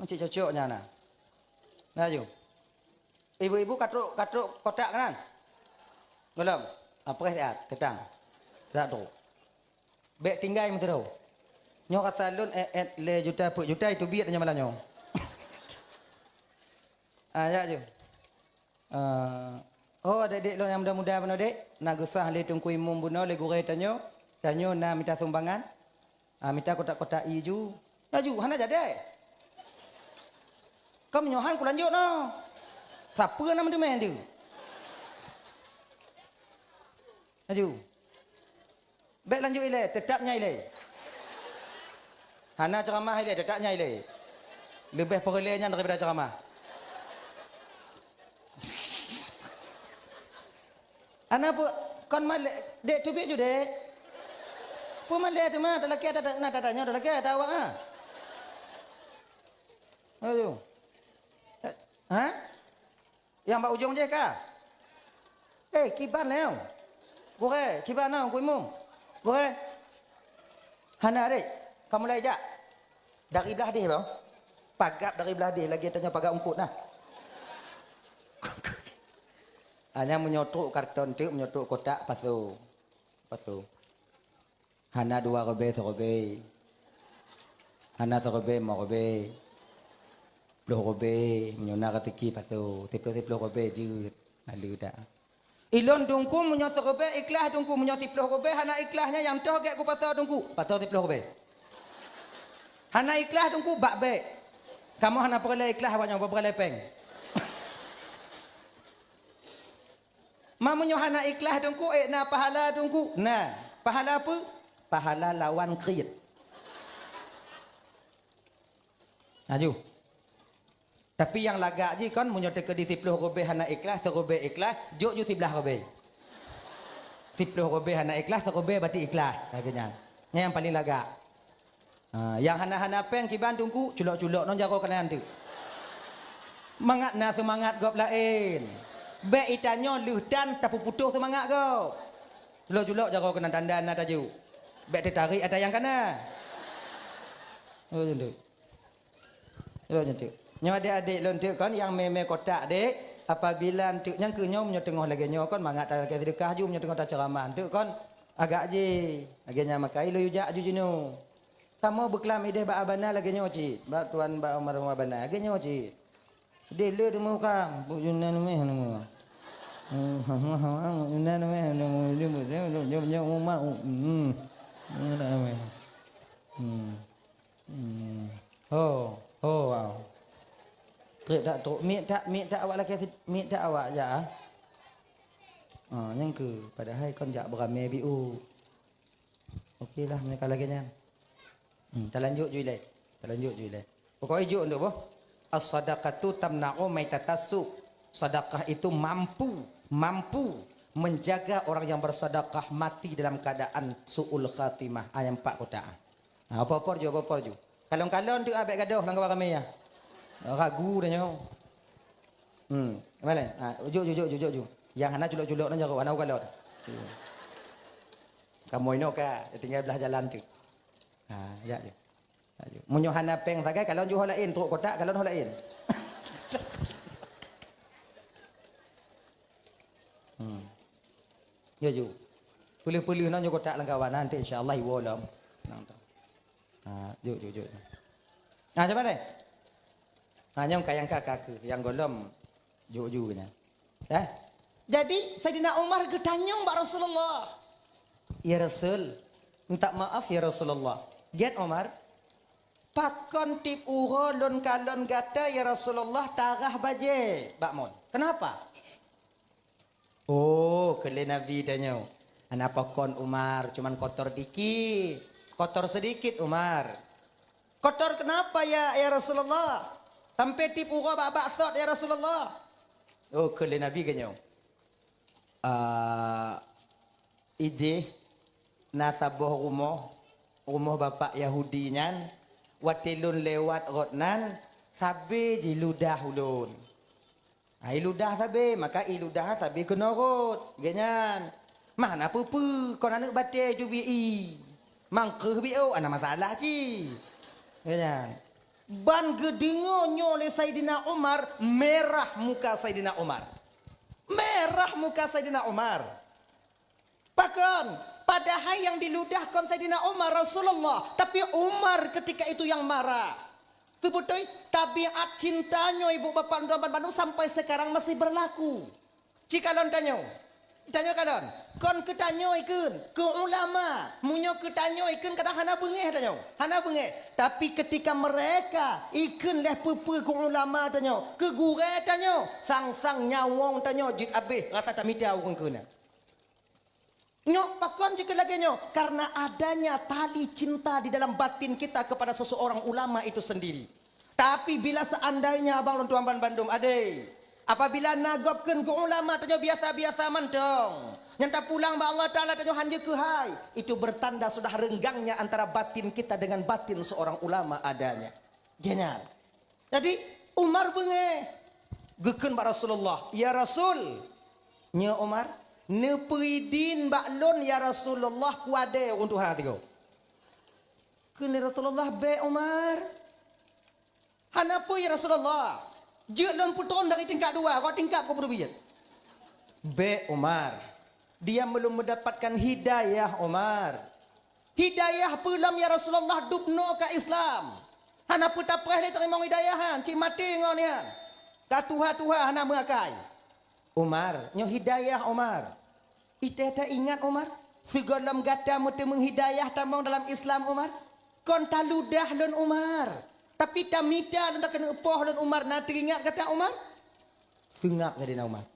Cit cocok nyan na. Na ju. Ibu-ibu ka trok, ka trok kotak keunan? Gohlom. Apreh siat, teutang. Teutang trok. Bék tinggai meuteurô. Nyoe rasa lôn ék-ék lé juta peuet juta, itu biet nyoe malam nyoe. Ah, jak ju. Eh, oh, adék-adék lôn nyang muda-muda bunoe dek, na geusah lé Teungku Imum bunoe lé gurée tanyoe, tanyoe na mita sumbangan, ah, mita kotak-kotak ié ju. Laju, hana jadi. Ka meunyoe han kulanjut noh. Sapeue na meuteumé tu? Laju. Bék lanjut ilée, teutap nyan ilée. Hana ceuramah ilée, teutap nyan ilée. Leubeh peureulée nyan daripada ceuramah. Ana peue kon malée, dek teubiet ju dek. Peue malée teuma talakée ata na tatanyoe talakée ata awak ah. Ayo. Ha? Nyang bak ujong jih ka? Eh, kiban lé nyoe. Gurée, kiban nyoe, Teungku Imum. Gurée. Hana deh, ka mulai jak. Dari blah deh, bang. Pagab dari blah deh, lagée tanyoe pagab eungkot nah. Hanya meunyoe trok karton teuk, meunyoe trok kotak, pasoe. Pasoe. Hana dua ribée siribée. Hana siribée limong ribée. Ploh ribée, meunyoe na raseuki pasoe, siploh-siploh ribée jeuet, na le dak. Ilôn Teungku meunyoe siribée ikhlaih Teungku, meunyoe siploh ribée hana ikhlaih nyan nyang toh gét kupasoe Teungku, pasoe siploh ribée. Hana ikhlaih Teungku, bak bék. Kamoe hana peureulée ikhlaih awak nyoe, peureulée péng. Ma meunyoe hana ikhlaih Teungku, ék na pahala Teungku? Na. Pahala peue? Pahala lawan kriet. Laju. Tapi nyang lagak jih kon, meunyoe teukeudi siploh ribée hana ikhlaih, siribée ikhlaih, jok ju siblaih ribée. Siploh ribée hana ikhlaih, siribée batik ikhlaih. Lagée nyan. Nyan nyang paleng lagak. Ha, nyang hana-hana péng kiban Teungku, culok-culok ngon jaroe keunan teuk. Mangat na seumangat gob laén. Bék itanyoe lheueh tan tapeuputoh seumangat gob. Culok-culok jaroe keunan tanda na tajok. Bék teutarek ata nyang kana. Oh, nyan teuk. Culok nyan teuk. Nyoe adék-adék lôn teuk kon nyang mé-mé kotak dek. Apabila teuk nyang keu nyoe meunyoe teungoh lagée nyoe kon mangat talakée seudeukah ju meunyoe teungoh taceuramah teuk kon agak jih. Lagée nyan makai lôn yue jak ju jinoe. Kamoe beuklam ideh bak abana lagée nyoe cit, bak tuan bak almarhum abana lagée nyoe cit. Deh le teumeuka, bu junan meh teumeuka. Hmm. Hmm. Hmm. Hmm. Ho, ho, wow. Trép that trok. Miet that, miet that awak lakèe sit-, miet that awak jak, ah. Ha, nyang keu padahai kon jak beuramè biôh. Oke lah, meunyoe ka lagèe nyan. Hmm, talanjut ju ilèe. Talanjut ju ilèe. Pokoknya jok untuk boh. As-sadaqatu tamna'u maitatas su'. Sedekah itu mampu, mampu menjaga orang yang bersedekah mati dalam keadaan su'ul khatimah. Ah, nyang empat kotak. Ha, apa-apa ju, apa-apa ju. Kalon-kalon tu, ah, bèk gadoh lam kawan ramè, ya. Ragu dah nyoe. Hmm, mana? Ha, ujuk, ujuk, ujuk, ujuk. Nyang hana culok-culok nyoe jaroe, hana ukalon. Kamoe inoe ka, tinggai blah jalan tu. Ha, jak ju. Jak ju. Meunyoe hana péng sagai, kalon ju ho laén, trok kotak, kalon ho laén. Hmm. Ya ju. Peuleuh-peuleuh nang ju kotak lam kawan, nanti insya Allah iwoe lom. Nang tu. Ha, ju, ju, ju. Ha, cuba deh. Ha, nyang ka, nyang ka, ka keu, nyang gohlom ju, ju nyan. Eh? Jadi, Saidina Umar geutanyong bak Rasulullah. "Ya Rasul, minta maaf ya Rasulullah." "Gét Umar, pakon tiep uroe lôn kalon gata ya Rasulullah tarah bajèe bak mon? Kenapa?" Oh, keu lé Nabi tanyoe. "Hana pakon Umar, cuman kotor dikit. Kotor sedikit Umar." "Kotor kenapa ya, ya Rasulullah? Sampai tiep uroe bak-bak sot ya Rasulullah." Oh, keu lé Nabi geunyoe. Ah, idéh na saboh rumoh, rumoh bapak Yahudi nyan, watèe lôn lewat rot nan, sabé jiludah ulôn. Ai ludah sabé, maka i ludah sabé keunoe rot. Geuhnyan, "Mah na peue-peue, kon aneuk batèe ju bi i. Mangkeuh bi ôk, hana masalah cit." Geuhnyan. Ban geudeungoe nyoe lé Saidina Umar, merah muka Saidina Umar. Merah muka Saidina Umar. Pakon? Padahai nyang diludah kon Saidina Umar, Rasulullah, tapi Umar ketika itu yang marah. Teubeutôi, tabiat cinta nyoe ibu bapak droe bandum sampai sekarang masih berlaku. Ci kalon tanyoe. Tanyoe kalon. Kon keu tanyoe ikheun, keu ulama. Meunyoe keu tanyoe ikheun kadang hana beungéh tanyoe. Hana beungéh. Tapi ketika mereka ikheun lé peue-peue keu ulama tanyoe, keu gurèe tanyoe, sang-sang nyawöng tanyoe jeuet abéh rasa tamita ureueng keu na. Nyoe pakon jeuet keu lagèe nyoe? Karena adanya tali cinta di dalam batin kita kepada seseorang ulama itu sendiri. Tapi bila seandainya abang lôn tuan ban bandum adé, apabila na gob kheun keu ulama tanyoe biasa-biasa mantong, nyang tapulang bak Allah Taala tanyoe hanjeuet keuhai, itu bertanda sudah renggangnya antara batin kita dengan batin seorang ulama adanya. Geuhnyan. Jadi, Umar beungéh. Geukheun bak Rasulullah, "Ya Rasul, nyoe Umar, neupeue idin bak lôn, ya Rasulullah, kuadé ureueng tuha tigoe." Kheun lé Rasulullah, "Bèk, Umar." "Hana peue, ya Rasulullah. Jeuet lôn peutrôn dari tingkat dua, rot tingkat keu peuteubiet." "Bèk, Umar. Dia belum mendapatkan hidayah, Umar." "Hidayah peue lom, ya Rasulullah, dubnoe ka Islam. Hana peue tapreh lé teurimong hidayah nyan, cit maté ngon nyan. Ka tuha-tuha hana meuakai." "Umar, nyoe hidayah, Umar." "Itée taingat, Umar, sigohlom gata meuteumeung hidayah tamong dalam Islam, Umar, kon taludah lôn, Umar. Tapi tamita lôn, takeuneuk poh lôn, Umar. Na teuingat gata, Umar?" Seungab Saidina Umar.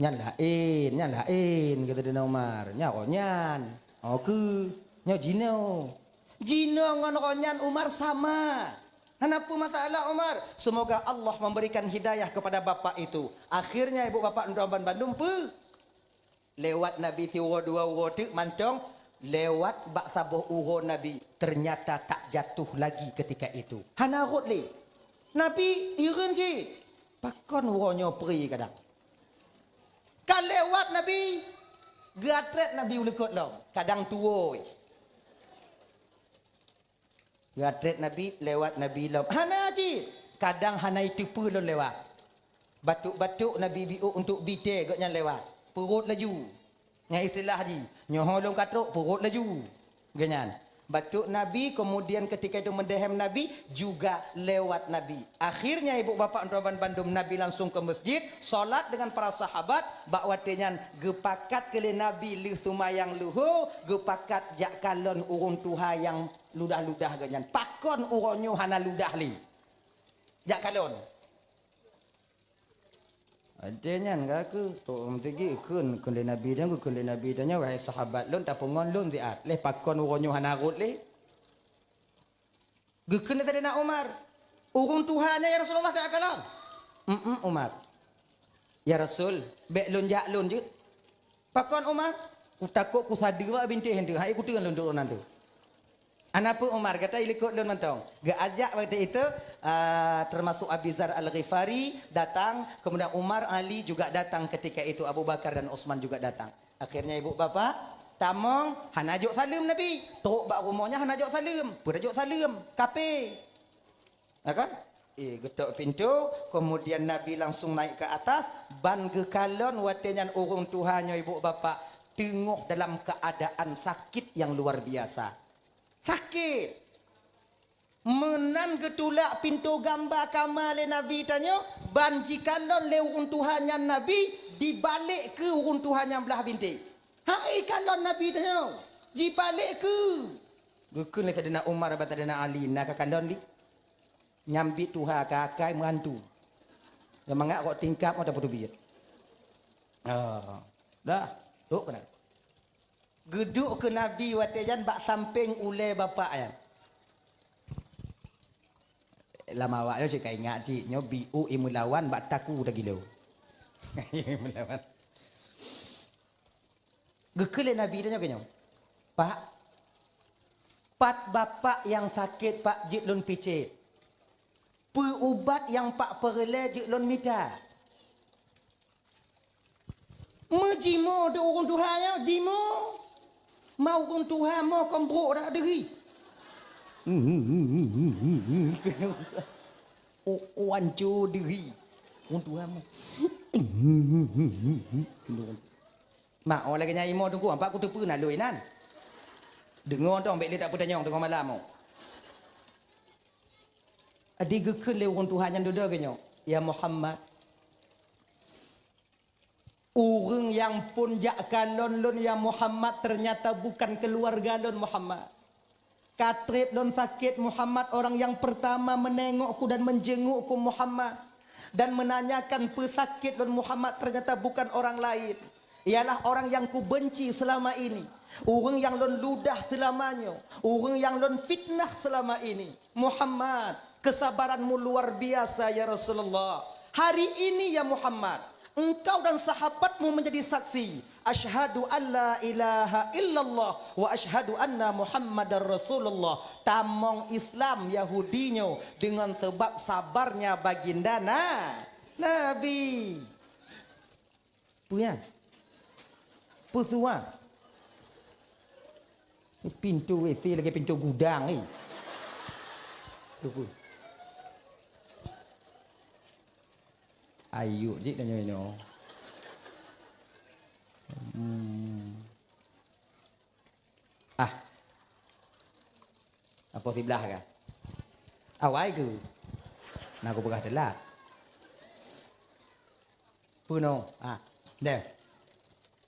"Nyan laén, nyan laén," kheun Saidina Umar. "Nyan roh nyan. Oh keu, nyoe jinoe." Jinoe ngon roh nyan Umar sama. "Hana peue masalah, Umar. Semoga Allah memberikan hidayah kepada bapak itu." Akhirnya, ibu bapak droe ban bandum peue? Lewat Nabi siuroe dua uroe teuk mantong, lewat bak saboh uroe Nabi, ternyata tak jatuh lagi ketika itu. Hana rhot lé. Nabi hireuen cit. Pakon uroe nyoe pri kadang. Ka lewat Nabi, geuatrét Nabi u likot lom, kadang tuwoe. Geuatrét Nabi, lewat Nabi lom. Hana cit. Kadang hana iteupeue lom lewat. Batuk-batuk Nabi biôk untuk bite gobnyan lewat. Peurot laju. Nyang istilah jih, nyoe ho lom ka trok, peurot laju. Gobnyan. Batuk Nabi, kemudian ketika itu mendehem Nabi, juga lewat Nabi. Akhirnya, ibu bapak droe ban bandum, Nabi langsung ke masjid, salat dengan para sahabat, bak watée nyan geupakat keu lé Nabi lheueh seumayang luho, geupakat jak kalon ureuëng tuha nyang ludah-ludah geuh nyan. Pakon uroe nyoe hana ludah lé? Jak kalon. Watée nyan ka keu, tok meuteugi kheun, kheun lé Nabi tanyoe, kheun lé Nabi tanyoe, "Wahai sahabat lôn, tapeungon lôn siat. Lé pakon uroe nyoe hana rhot lé?" Geukheun lé Saidina Umar, "Ureuëng tuha nyan, ya Rasulullah, takalon?" "Em-em, Umar." "Ya Rasul, bék lôn jak lôn jeuet." "Pakon, Umar?" "Kutakot kusadeue bak bintéh teuh, hai kuteun lôn turonan teuh." "Ana peue, Umar, gata ilikot lôn mantong." Geuajak waktu itu, ah, termasuk Abi Zar Al-Ghifari datang, kemudian Umar, Ali juga datang ketika itu, Abu Bakar dan Utsman juga datang. Akhirnya ibu bapak, tamong, hana jok saleuem Nabi. Trok bak rumoh nyan hana jok saleuem. Peue jok saleuem? Kape. Ya kan? Eh, geutok pintu, kemudian Nabi langsung naik ke atas, ban geukalon watée nyan ureuëng tuha nyoe ibu bapak teungoh dalam keadaan sakit yang luar biasa. Sakit. Meunan geutulak pintoe gamba kama lé Nabi tanyoe, ban jikalon lé ureuëng tuha nyan Nabi, dibalek keu ureuëng tuha nyang blah bintéh. Hai kalon Nabi tanyoe, jibalek keu. Geukheun lé Saidina Umar bak Saidina Ali, "Na ka kalon lé?" Nyambit tuha ka akai meuhantu. Nyang mangat rot tingkap mata putubit. Ah, dah, dok keunan. Geuduek keu Nabi watée nyan bak sampéng ulée bapak nyan. Lam awak nyoe cit ka ingat cit, nyoe biôk ié meulawan bak taku tagilo. Ié meulawan. Geukheun lé Nabi tanyoe keu nyoe, "Pak, pat bapak nyang sakét, Pak, jeuet lôn picét. Peue ubat nyang Pak peureulée jeuet lôn mita." Meujimoe di ureuëng tuha nyoe, jimoe. Ma ureuëng tuha mo kon brok dak deuhi. Oh, oh, anco deuhi. Ureuëng tuha mo. Mak, oh, lagée nyan imoe teungku, ampat kuteupeue naloi nan. Deungoe tong bék lé tapeutanyong teungoh malam, oh. Adi geukheun lé ureuëng tuha nyan dudoe geuh nyoe, "Ya Muhammad, ureuëng nyang phon jak kalon lôn, ya Muhammad, ternyata bukan keuluwarga lôn, Muhammad. Ka treb lôn sakét, Muhammad, orang yang pertama menengokku dan menjengukku, Muhammad, dan menanyakan peue sakét lôn, Muhammad, ternyata bukan orang lain. Ialah orang yang kubenci selama ini, ureuëng nyang lôn ludah selama nyoe, ureuëng nyang lôn fitnah selama ini. Muhammad, kesabaranmu luar biasa, ya Rasulullah. Hari ini, ya Muhammad, engkau dan sahabatmu menjadi saksi. Asyhadu an la ilaha illallah wa asyhadu anna Muhammadar Rasulullah." Tamong Islam Yahudi nyoe deungon sebab sabarnya baginda na-, Nabi. Peue nyan? Peue tuha? Pintoe W C lagée pintoe gudang, eh. Peue, peue? Ayuk jih tanyoe inoe. Hmm. Ah. Apoh siblah ka? Awai keu? Na kupeugah teulat. Peunoh. Ah, deh.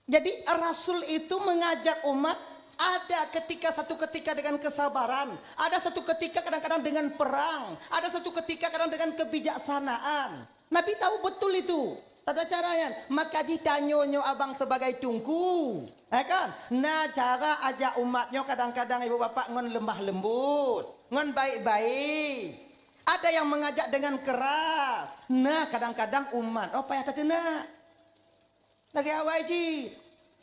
Jadi, Rasul itu mengajak umat, ada ketika, satu ketika dengan kesabaran, ada satu ketika kadang-kadang dengan perang, ada satu ketika kadang dengan kebijaksanaan. Nabi tahu betul itu tata cara nyan. Maka jih tanyoe nyoe abang sebagai teungku, eh kan? Na cara ajak umat nyoe kadang-kadang ibu bapak ngon lemah lembut, ngon baik-baik. Ada yang mengajak dengan keras. Na kadang-kadang umat, oh, payah tateunak. Lagée awai jih.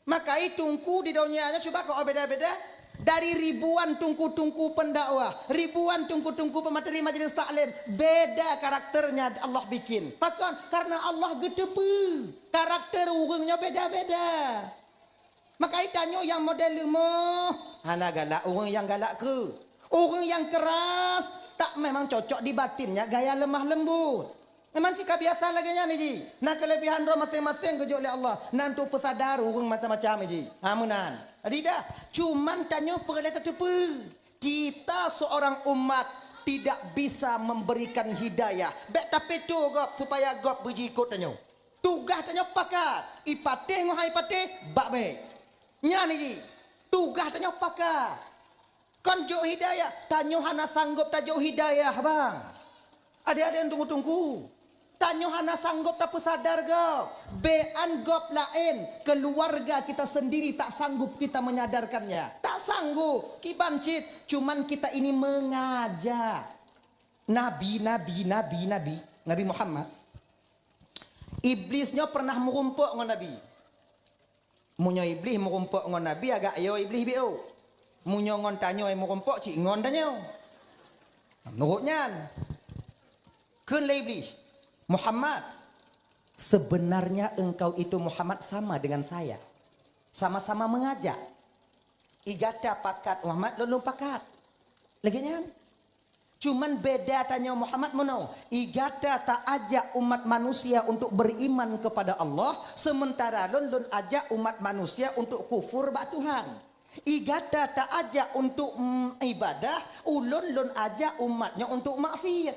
Maka i teungku di donya nyoe cuba keu beda-beda. Dari ribuan teungku-teungku pendakwah, ribuan teungku-teungku pemateri majelis taklim, beda karakternya Allah bikin. Pakon? Karena Allah geuteupeue karakter ureuëng nyoe beda-beda. Maka i tanyoe nyang model leumoh, hana galak ureuëng nyang galak keu. Ureuëng nyang keras, tak memang cocok di batinnya gaya lemah lembut. Memang cit ka biasa lagée nyan jih. Na keulebihan droe maséng-maséng geujok lé Allah. Na untuk peusadar ureuëng macam-macam jih. Ha, meunan. Jadi dah, cuman tanyoe peureulée tateupeue. Kita seorang umat tidak bisa memberikan hidayah. Bèk tapeutoe gob supaya gob beujiikot tanyoe. Tugaih tanyoe pakat. Ipatéh ngon hai patéh, bak bèk. Nyan jih. Tugaih tanyoe pakat. Kon jok hidayah, tanyoe hana sanggop tajok hidayah, bang. Adik-adik teungku-teungku, tanyoe hana sanggop tapeusadar gob. Bèk an gob laén, keluarga kita sendiri tak sanggup kita menyadarkannya. Tak sanggup, kiban cit, cuman kita ini mengajak. Nabi, nabi, nabi, nabi, Nabi Muhammad. Iblis nyoe pernah meurumpok ngon Nabi. Meunyoe Iblih meurumpok ngon Nabi, agak yo Iblih biôh. Meunyoe ngon tanyoe meurumpok, cit ngon tanyoe. Meunurot nyan, kheun lé Iblih, "Muhammad, sebenarnya engkau itu Muhammad sama dengan saya. Sama-sama mengajak. I gata pakat Muhammad, lôn lôn pakat." Lagèe nyan. Cuman beda tanyoe Muhammad meunoe, i gata ta ajak umat manusia untuk beriman kepada Allah, sementara lôn, lôn ajak umat manusia untuk kufur bak Tuhan. I gata ta ajak untuk, mm, ibadah, ulôn, lôn ajak umat nyoe untuk maksiat.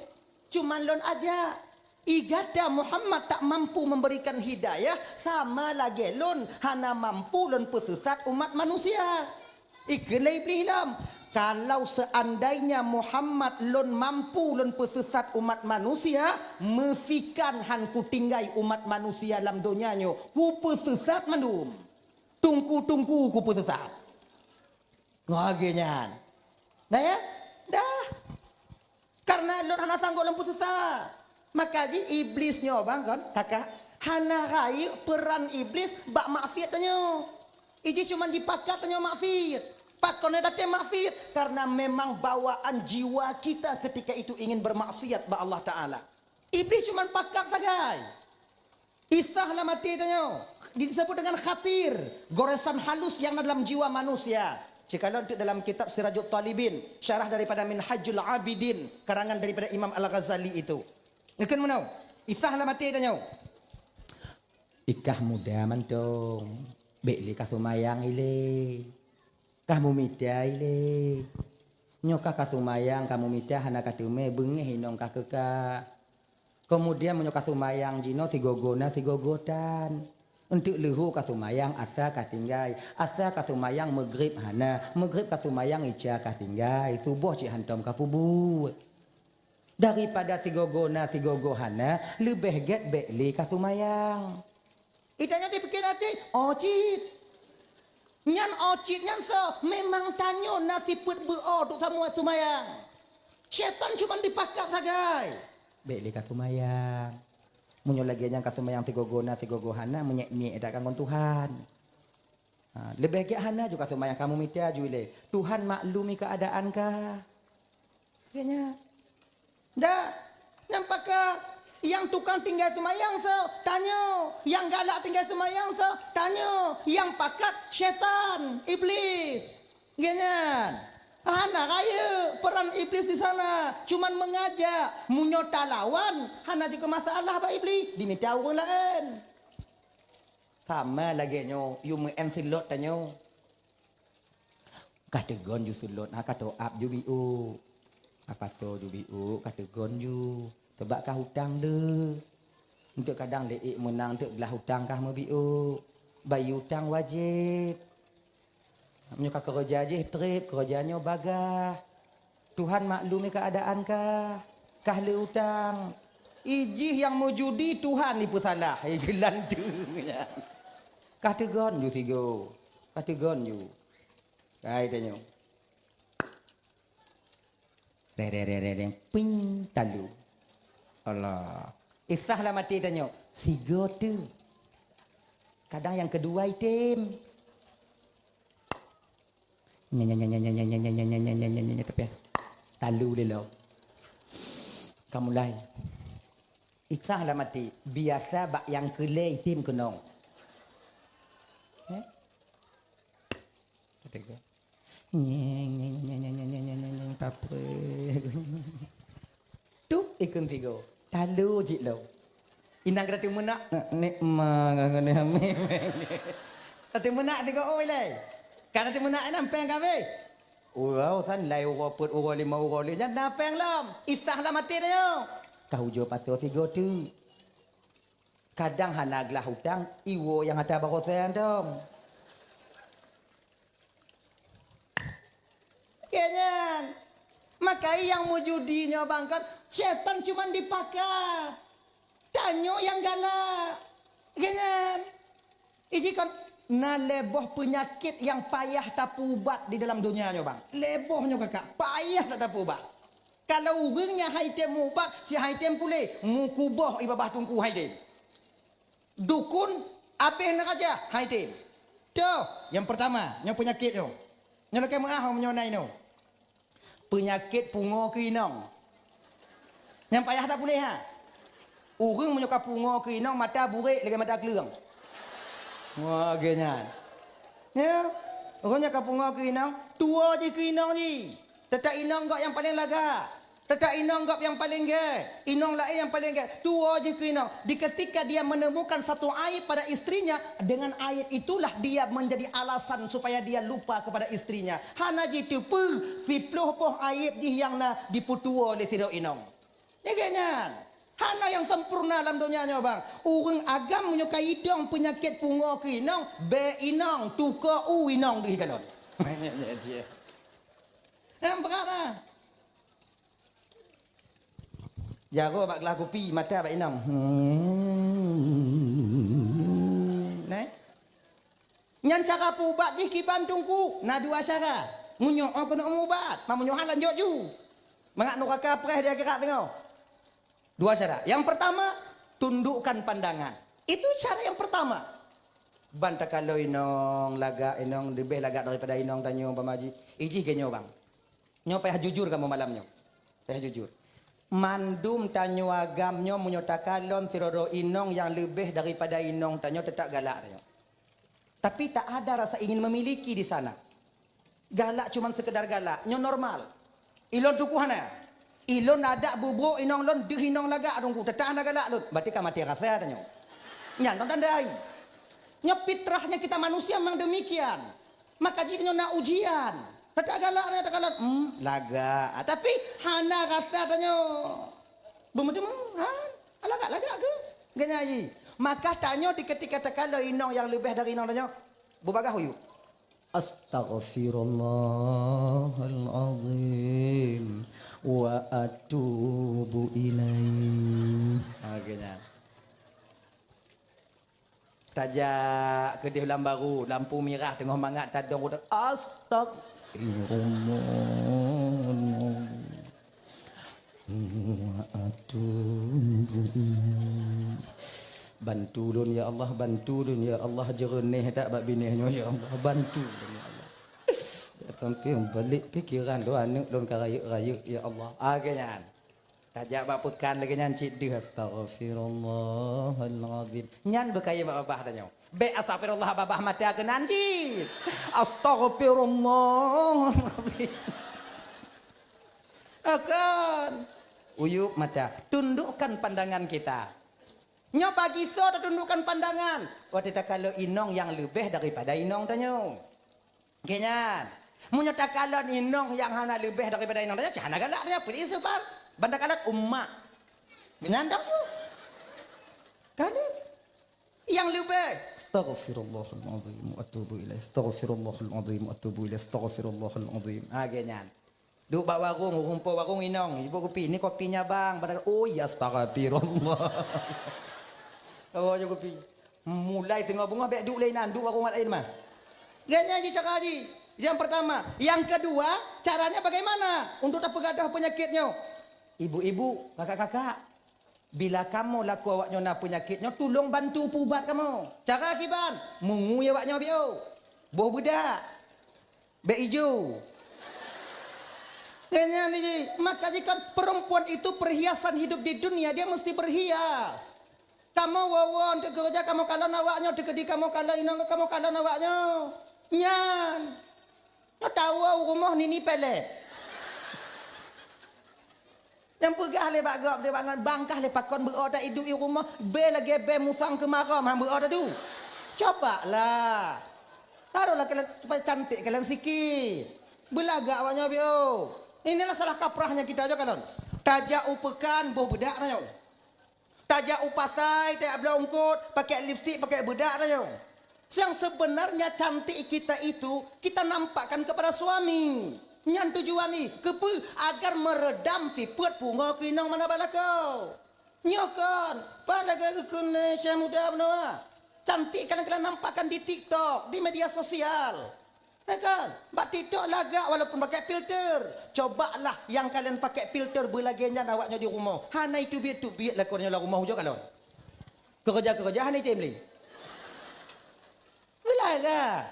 Cuman lôn ajak. I gata Muhammad tak mampu memberikan hidayah, sama lagèe lôn hana mampu lôn peusesat umat manusia. Ikheun lé Iblih lom, "Kalau seandainya Muhammad lôn mampu lôn peusesat umat manusia, meusikan han kutinggai umat manusia lam donya nyoe, kupeusesat mandum. Teungku-teungku kupeusesat." Ngon lagèe nyan. Dah ya? Dah. Karena lôn hana sanggob lôn peusesat. Maka jih Iblis nyoe bang kon, kakak, hana rayeuk peran Iblis bak maksiat tanyoe. Ijih cuman jipakat tanyoe maksiat. Pakon até maksiat? Karena memang bawaan jiwa kita ketika itu ingin bermaksiat bak Allah Taala. Iblis cuman pakat sagai. Isah lam até tanyoe disebut dengan khatir, goresan halus yang na dalam jiwa manusia. Cikalon teuk dalam kitab Sirajut Talibin, syarah daripada Minhajul Abidin, karangan daripada Imam Al-Ghazali itu. Ngeukheun meunoe, isah lam até tanyoe. Ikah muda mantong, bèk lé ka seumayang ilèe. Kah meumita ilèe. Nyoe kah ka seumayang, ka meumita hana ka teumè, beungèh inong kah keu ka. Keumudian meunyoe ka seumayang jinoe sigoe-goe na sigoe-goe tan. Eunteuk leuhô ka seumayang asa ka tinggai, asa ka seumayang meugreb hana, meugreb ka seumayang ica ka tinggai, suboh cit hantom ka peubuet. Daripada sigoe-goe na sigoe-goe hana, leubeh gèt bèk lé ka seumayang. Itanyoe dipike até, oh cit. Nyan oh cit nyan soe? Memang tanyoe na sifeuet beu-o teuk sampoe seumayang. Syaitan cuman dipakat sagai. Bèk lé ka seumayang. Meunyoe lagèe nyan ka seumayang sigoe-goe na sigoe-goe hana, meunyèk-nyèk that ka ngon Tuhan. Ha, leubeh gèt hana ju ka seumayang, ka meumita ju ilèe. Tuhan maklumi keuadaan kah. Kayaknya. Dah, nyang pakat, nyang tukang tinggai seumayang soe? Tanyoe. Nyang galak tinggai seumayang soe? Tanyoe. Nyang pakat syaitan, iblis. Geuh nyan. Hana rayeuk peran iblis di sana, cuman mengajak. Meunyoe talawan, hana jikeu masalah bak iblis, dimita ureueng laén. Sama lagèe nyoe, yue meu'en seulot tanyoe. Ka teugon ju seulot, ha, ka top up ju biôk. Ha, ka so ju biôk, ka teugon ju. Sabab ka utang le. Eunteuk kadang lé ék meunang, eunteuk glah utang kah meubiôk. Bayeue utang wajéb. Meunyoe ka keureuja jih trép, keureuja nyoe bagaih. Tuhan maklumi keuadaan kah. Kah le utang. Ijih nyang meujudi Tuhan ipeusalah. Hai geulanteue nyan. Kah teugon ju sigoe. Kah teugon ju. Hai tanyoe. Re, re, re, re, re. Ping, talu. Allah. Isah lam até tanyoe. Sigoe teuh. Kadang nyang keudua item. Nya, nya, nya, tapi talu lé lom. Ka mulai. Isah lam até, biasa bak nyang keulhèe item keunong. Eh? Kata ke? Nyeng, nyeng, nyeng, nyeng, nyeng, nyeng, nyeng, nyeng, nyeng, tapre. Tup, ikheun sigoe. Talu cit lom. Inong gata teumeunak, nek ma, ngon, ngon, ngon, ka teumeunak sigoe, oi, lé. Ka teumeunak, inong pèng ka abéh. Uroe san lai uroe peuet, uroe limong, uroe lhèe nyan na péng lom. Isah lam até tanyoe. Ka ujoe pasoe sigoe teuk. Kadang hana glah utang, iwoe nyang ata baroe santong. Keu nyan. Maka nyang meujudi nyoe bang kan, syaitan cuman dipaka. Tanyoe nyang galak. Keu nyan. Iji kon na lhèe boh peunyakét nyang payah tapeuubat di dalam donya nyoe bang. Lhèe boh nyoe kakak, payah that tapeuubat. Kalau ureuëng nyang han item meuubat, si han item puléh, meukuboh i babah teungku han item. Dukun abéh neuraja han item. Toh, nyang peurtama, nyang peunyakét nyoe. Nyoe lakèe meu'ah meunyoe na inoe. Peunyakét pungoe keu inong. Nyang payah that puléh ha. Ureuëng meunyoe ka pungoe keu inong mata burék lagèe mata kleueng. Wah, lagèe nyan. Ya, ureuëng nyang ka pungoe keu inong, tuwoe jih keu inong jih. Teutap inong gob nyang paleng lagak. Teutap inong gob nyang paleng gèt. Inong laén nyang paleng gèt. Tuwoe jih keu inong. Di ketika dia menemukan satu aib pada istrinya, dengan aib itulah dia menjadi alasan supaya dia lupa kepada istrinya. Hana jiteupeue siploh boh aib jih nyang na jipeutuwoe lé sidroe inong. Lagèe nyan. Hana nyang sempurna lam donya nyoe bang. Ureuëng agam meunyoe ka idong peunyakét pungoe keu inong, bèk inong, tukoe u inong deuh kalon. Nyang brat ah. Jaroe bak glah kupi, mata bak inong. Hmm. Neh. Nyan cara peuubat jih kiban teungku. Na dua cara. Meunyoe oh keuneuk meuubat, ma meunyoe han lanjut ju. Mangat nuraka preh di akhirat teungoh. Dua cara. Yang pertama, tundukkan pandangan. Itu cara yang pertama. Ban takalon inong lagak, inong leubeh lagak daripada inong tanyoe, umpama jih. Ijih geuh nyoe bang. Nyoe payah jujur kamoe malam nyoe. Payah jujur. Mandum tanyoe agam nyoe meunyoe takalon sidroe inong nyang leubeh daripada inong tanyoe, teutap galak tanyoe. Tapi tak ada rasa ingin memiliki di sana. Galak cuman sekedar galak, nyoe normal. Ilôn tuku hana. Ilôn adak bubuk inong lôn deuh inong lagak teungku, teutap hana galak lôn. Berarti ka maté rasa tanyoe. Nyan lôn tandai. Nyoe fitrahnya kita manusia memang demikian. Maka jih nyoe na ujian. Teutap galak nyoe, teutap galak. Hmm, lagak. Ah, tapi hana rasa tanyoe. Beumeuteumé, han? Lagak-lagak keuh? Geunya jih. Maka tanyoe di ketika takalon inong nyang leubeh dari inong tanyoe, beubagaih uyueb. Astaghfirullahalazim wa atubu ilaih. Ha, geunya. Tajak keudeh lam baru, lampu mirah teungoh mangat tadong udah, "Astagfirullahaladzim. Wa atubu ilaih." Bantu lôn ya Allah, bantu lôn ya Allah, jeureuneh that bak binéh nyoe ya Allah, bantu lôn ya Allah. Sampai balik pikiran lôn, aneuk lôn ka rayeuk-rayeuk ya Allah. Ah, keu nyan. Tajak bak peukan lagèe nyan cit deuh, "Astaghfirullahalazim." Nyan beukayém bak babah tanyoe. Bèk astaghfirullah babah mata keunan cit. Astaghfirullahalazim. Akan. Uyueb mata. Tundukkan pandangan kita. Nyoe bagi soe tatundukkan pandangan? Watèe takalon inong nyang leubeh daripada inong tanyoe. Geuh nyan. Meunyoe takalon inong nyang hana leubeh daripada inong tanyoe, cit hana galak tanyoe, peue istighfar. Ban takalon umak. Nyan dong tu. Kali. Nyang leubeh. Astaghfirullahalazim wa atubu ilaih. Astaghfirullahalazim wa atubu ilaih. Astaghfirullahalazim. Ha, geuh nyan. Duek bak warong, ureueng po warong inong, "Ibu kupi, ni kopinya bang." Padahai, "Oh ya, astaghfirullah." Oh, ya kupi. Mulai teungoh beungoh bèk duek lé inan, duek warong laén mah. Geuh nyan jih cara jih. Yang pertama. Yang kedua, caranya bagaimana untuk tapeugadôh peunyakét nyoe? Ibu-ibu, kakak-kakak, bila kamoe lakoe awak nyoe na peunyakét nyoe, tulông bantu peuubat kamoe. Cara kiban, meungui awak nyoe biôh. Boh beudak. Bèk ijo. Geuh nyan jih, maka jih kan perempuan itu perhiasan hidup di dunia, dia mesti berhias. Kamoe woe-woe untuk keureuja, kamoe kalon awak nyoe, teukeudi kamoe kalon inong, kamoe kalon awak nyoe. Nyan. Nyoe tawoe u rumoh nini pelet. Nyang peugah lé bak gob, dia bangon bangkah lé pakon beuo ta iduek i rumoh, bèe lagèe bèe musang keumarôm han beuo ta du. Coba lah. Taroh lah kalian supaya cantik kalian sikit. Beulagak awak nyoe, biôh. Inilah salah kaprahnya kita, jo kalon. Tajak u peukan, boh beudak tanyoe. Tajak u pasai, tajak bloe eungkôt, pakai lipstik, pakai beudak tanyoe. Yang sebenarnya cantik kita itu, kita nampakkan kepada suami. Nyan tujuan jih, keupeue? Agar meredam sifeuet pungo keuinong mangat bak lakoe. Nyoe kon, pat lagèe geukheun lé Syekh Muda Beunoe. Cantik kadang-kadang nampakkan di TikTok, di media sosial. Ya kan? Bak TikTok lagak walaupun pakai filter. Cobalah nyang kalian pakai filter beulagèe nyan awak nyoe di rumoh. Hana iteubiet-teubiet lakoe nyoe lam rumoh, ujoe kalon. Keureuja-keureuja hana item lé. Beulagak.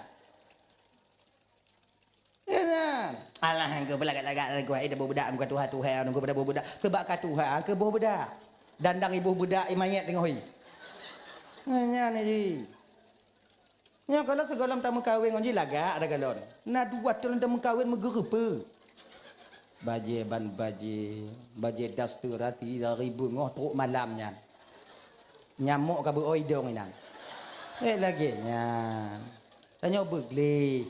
Ya kan? Alah, engkau beulagak-lagak lagu ai dah boh beudak, engkau tuha-tuha, engkau pada boh beudak. Sebab ka tuha, ke boh beudak. Dandang iboh beudak, i manyét teungoh i. Nyan ji. Nyoe kalau sigohlom tameukawen ngon jih lagak ada galon. Na dua thôn tameukawen meugeurupa. Bajèe ban bajèe, bajèe daster hati dari beungoh trok malam nyan. Nyamok ka beuoi dong inan. Eh, lagèe nyan. Tanyoe beugleh.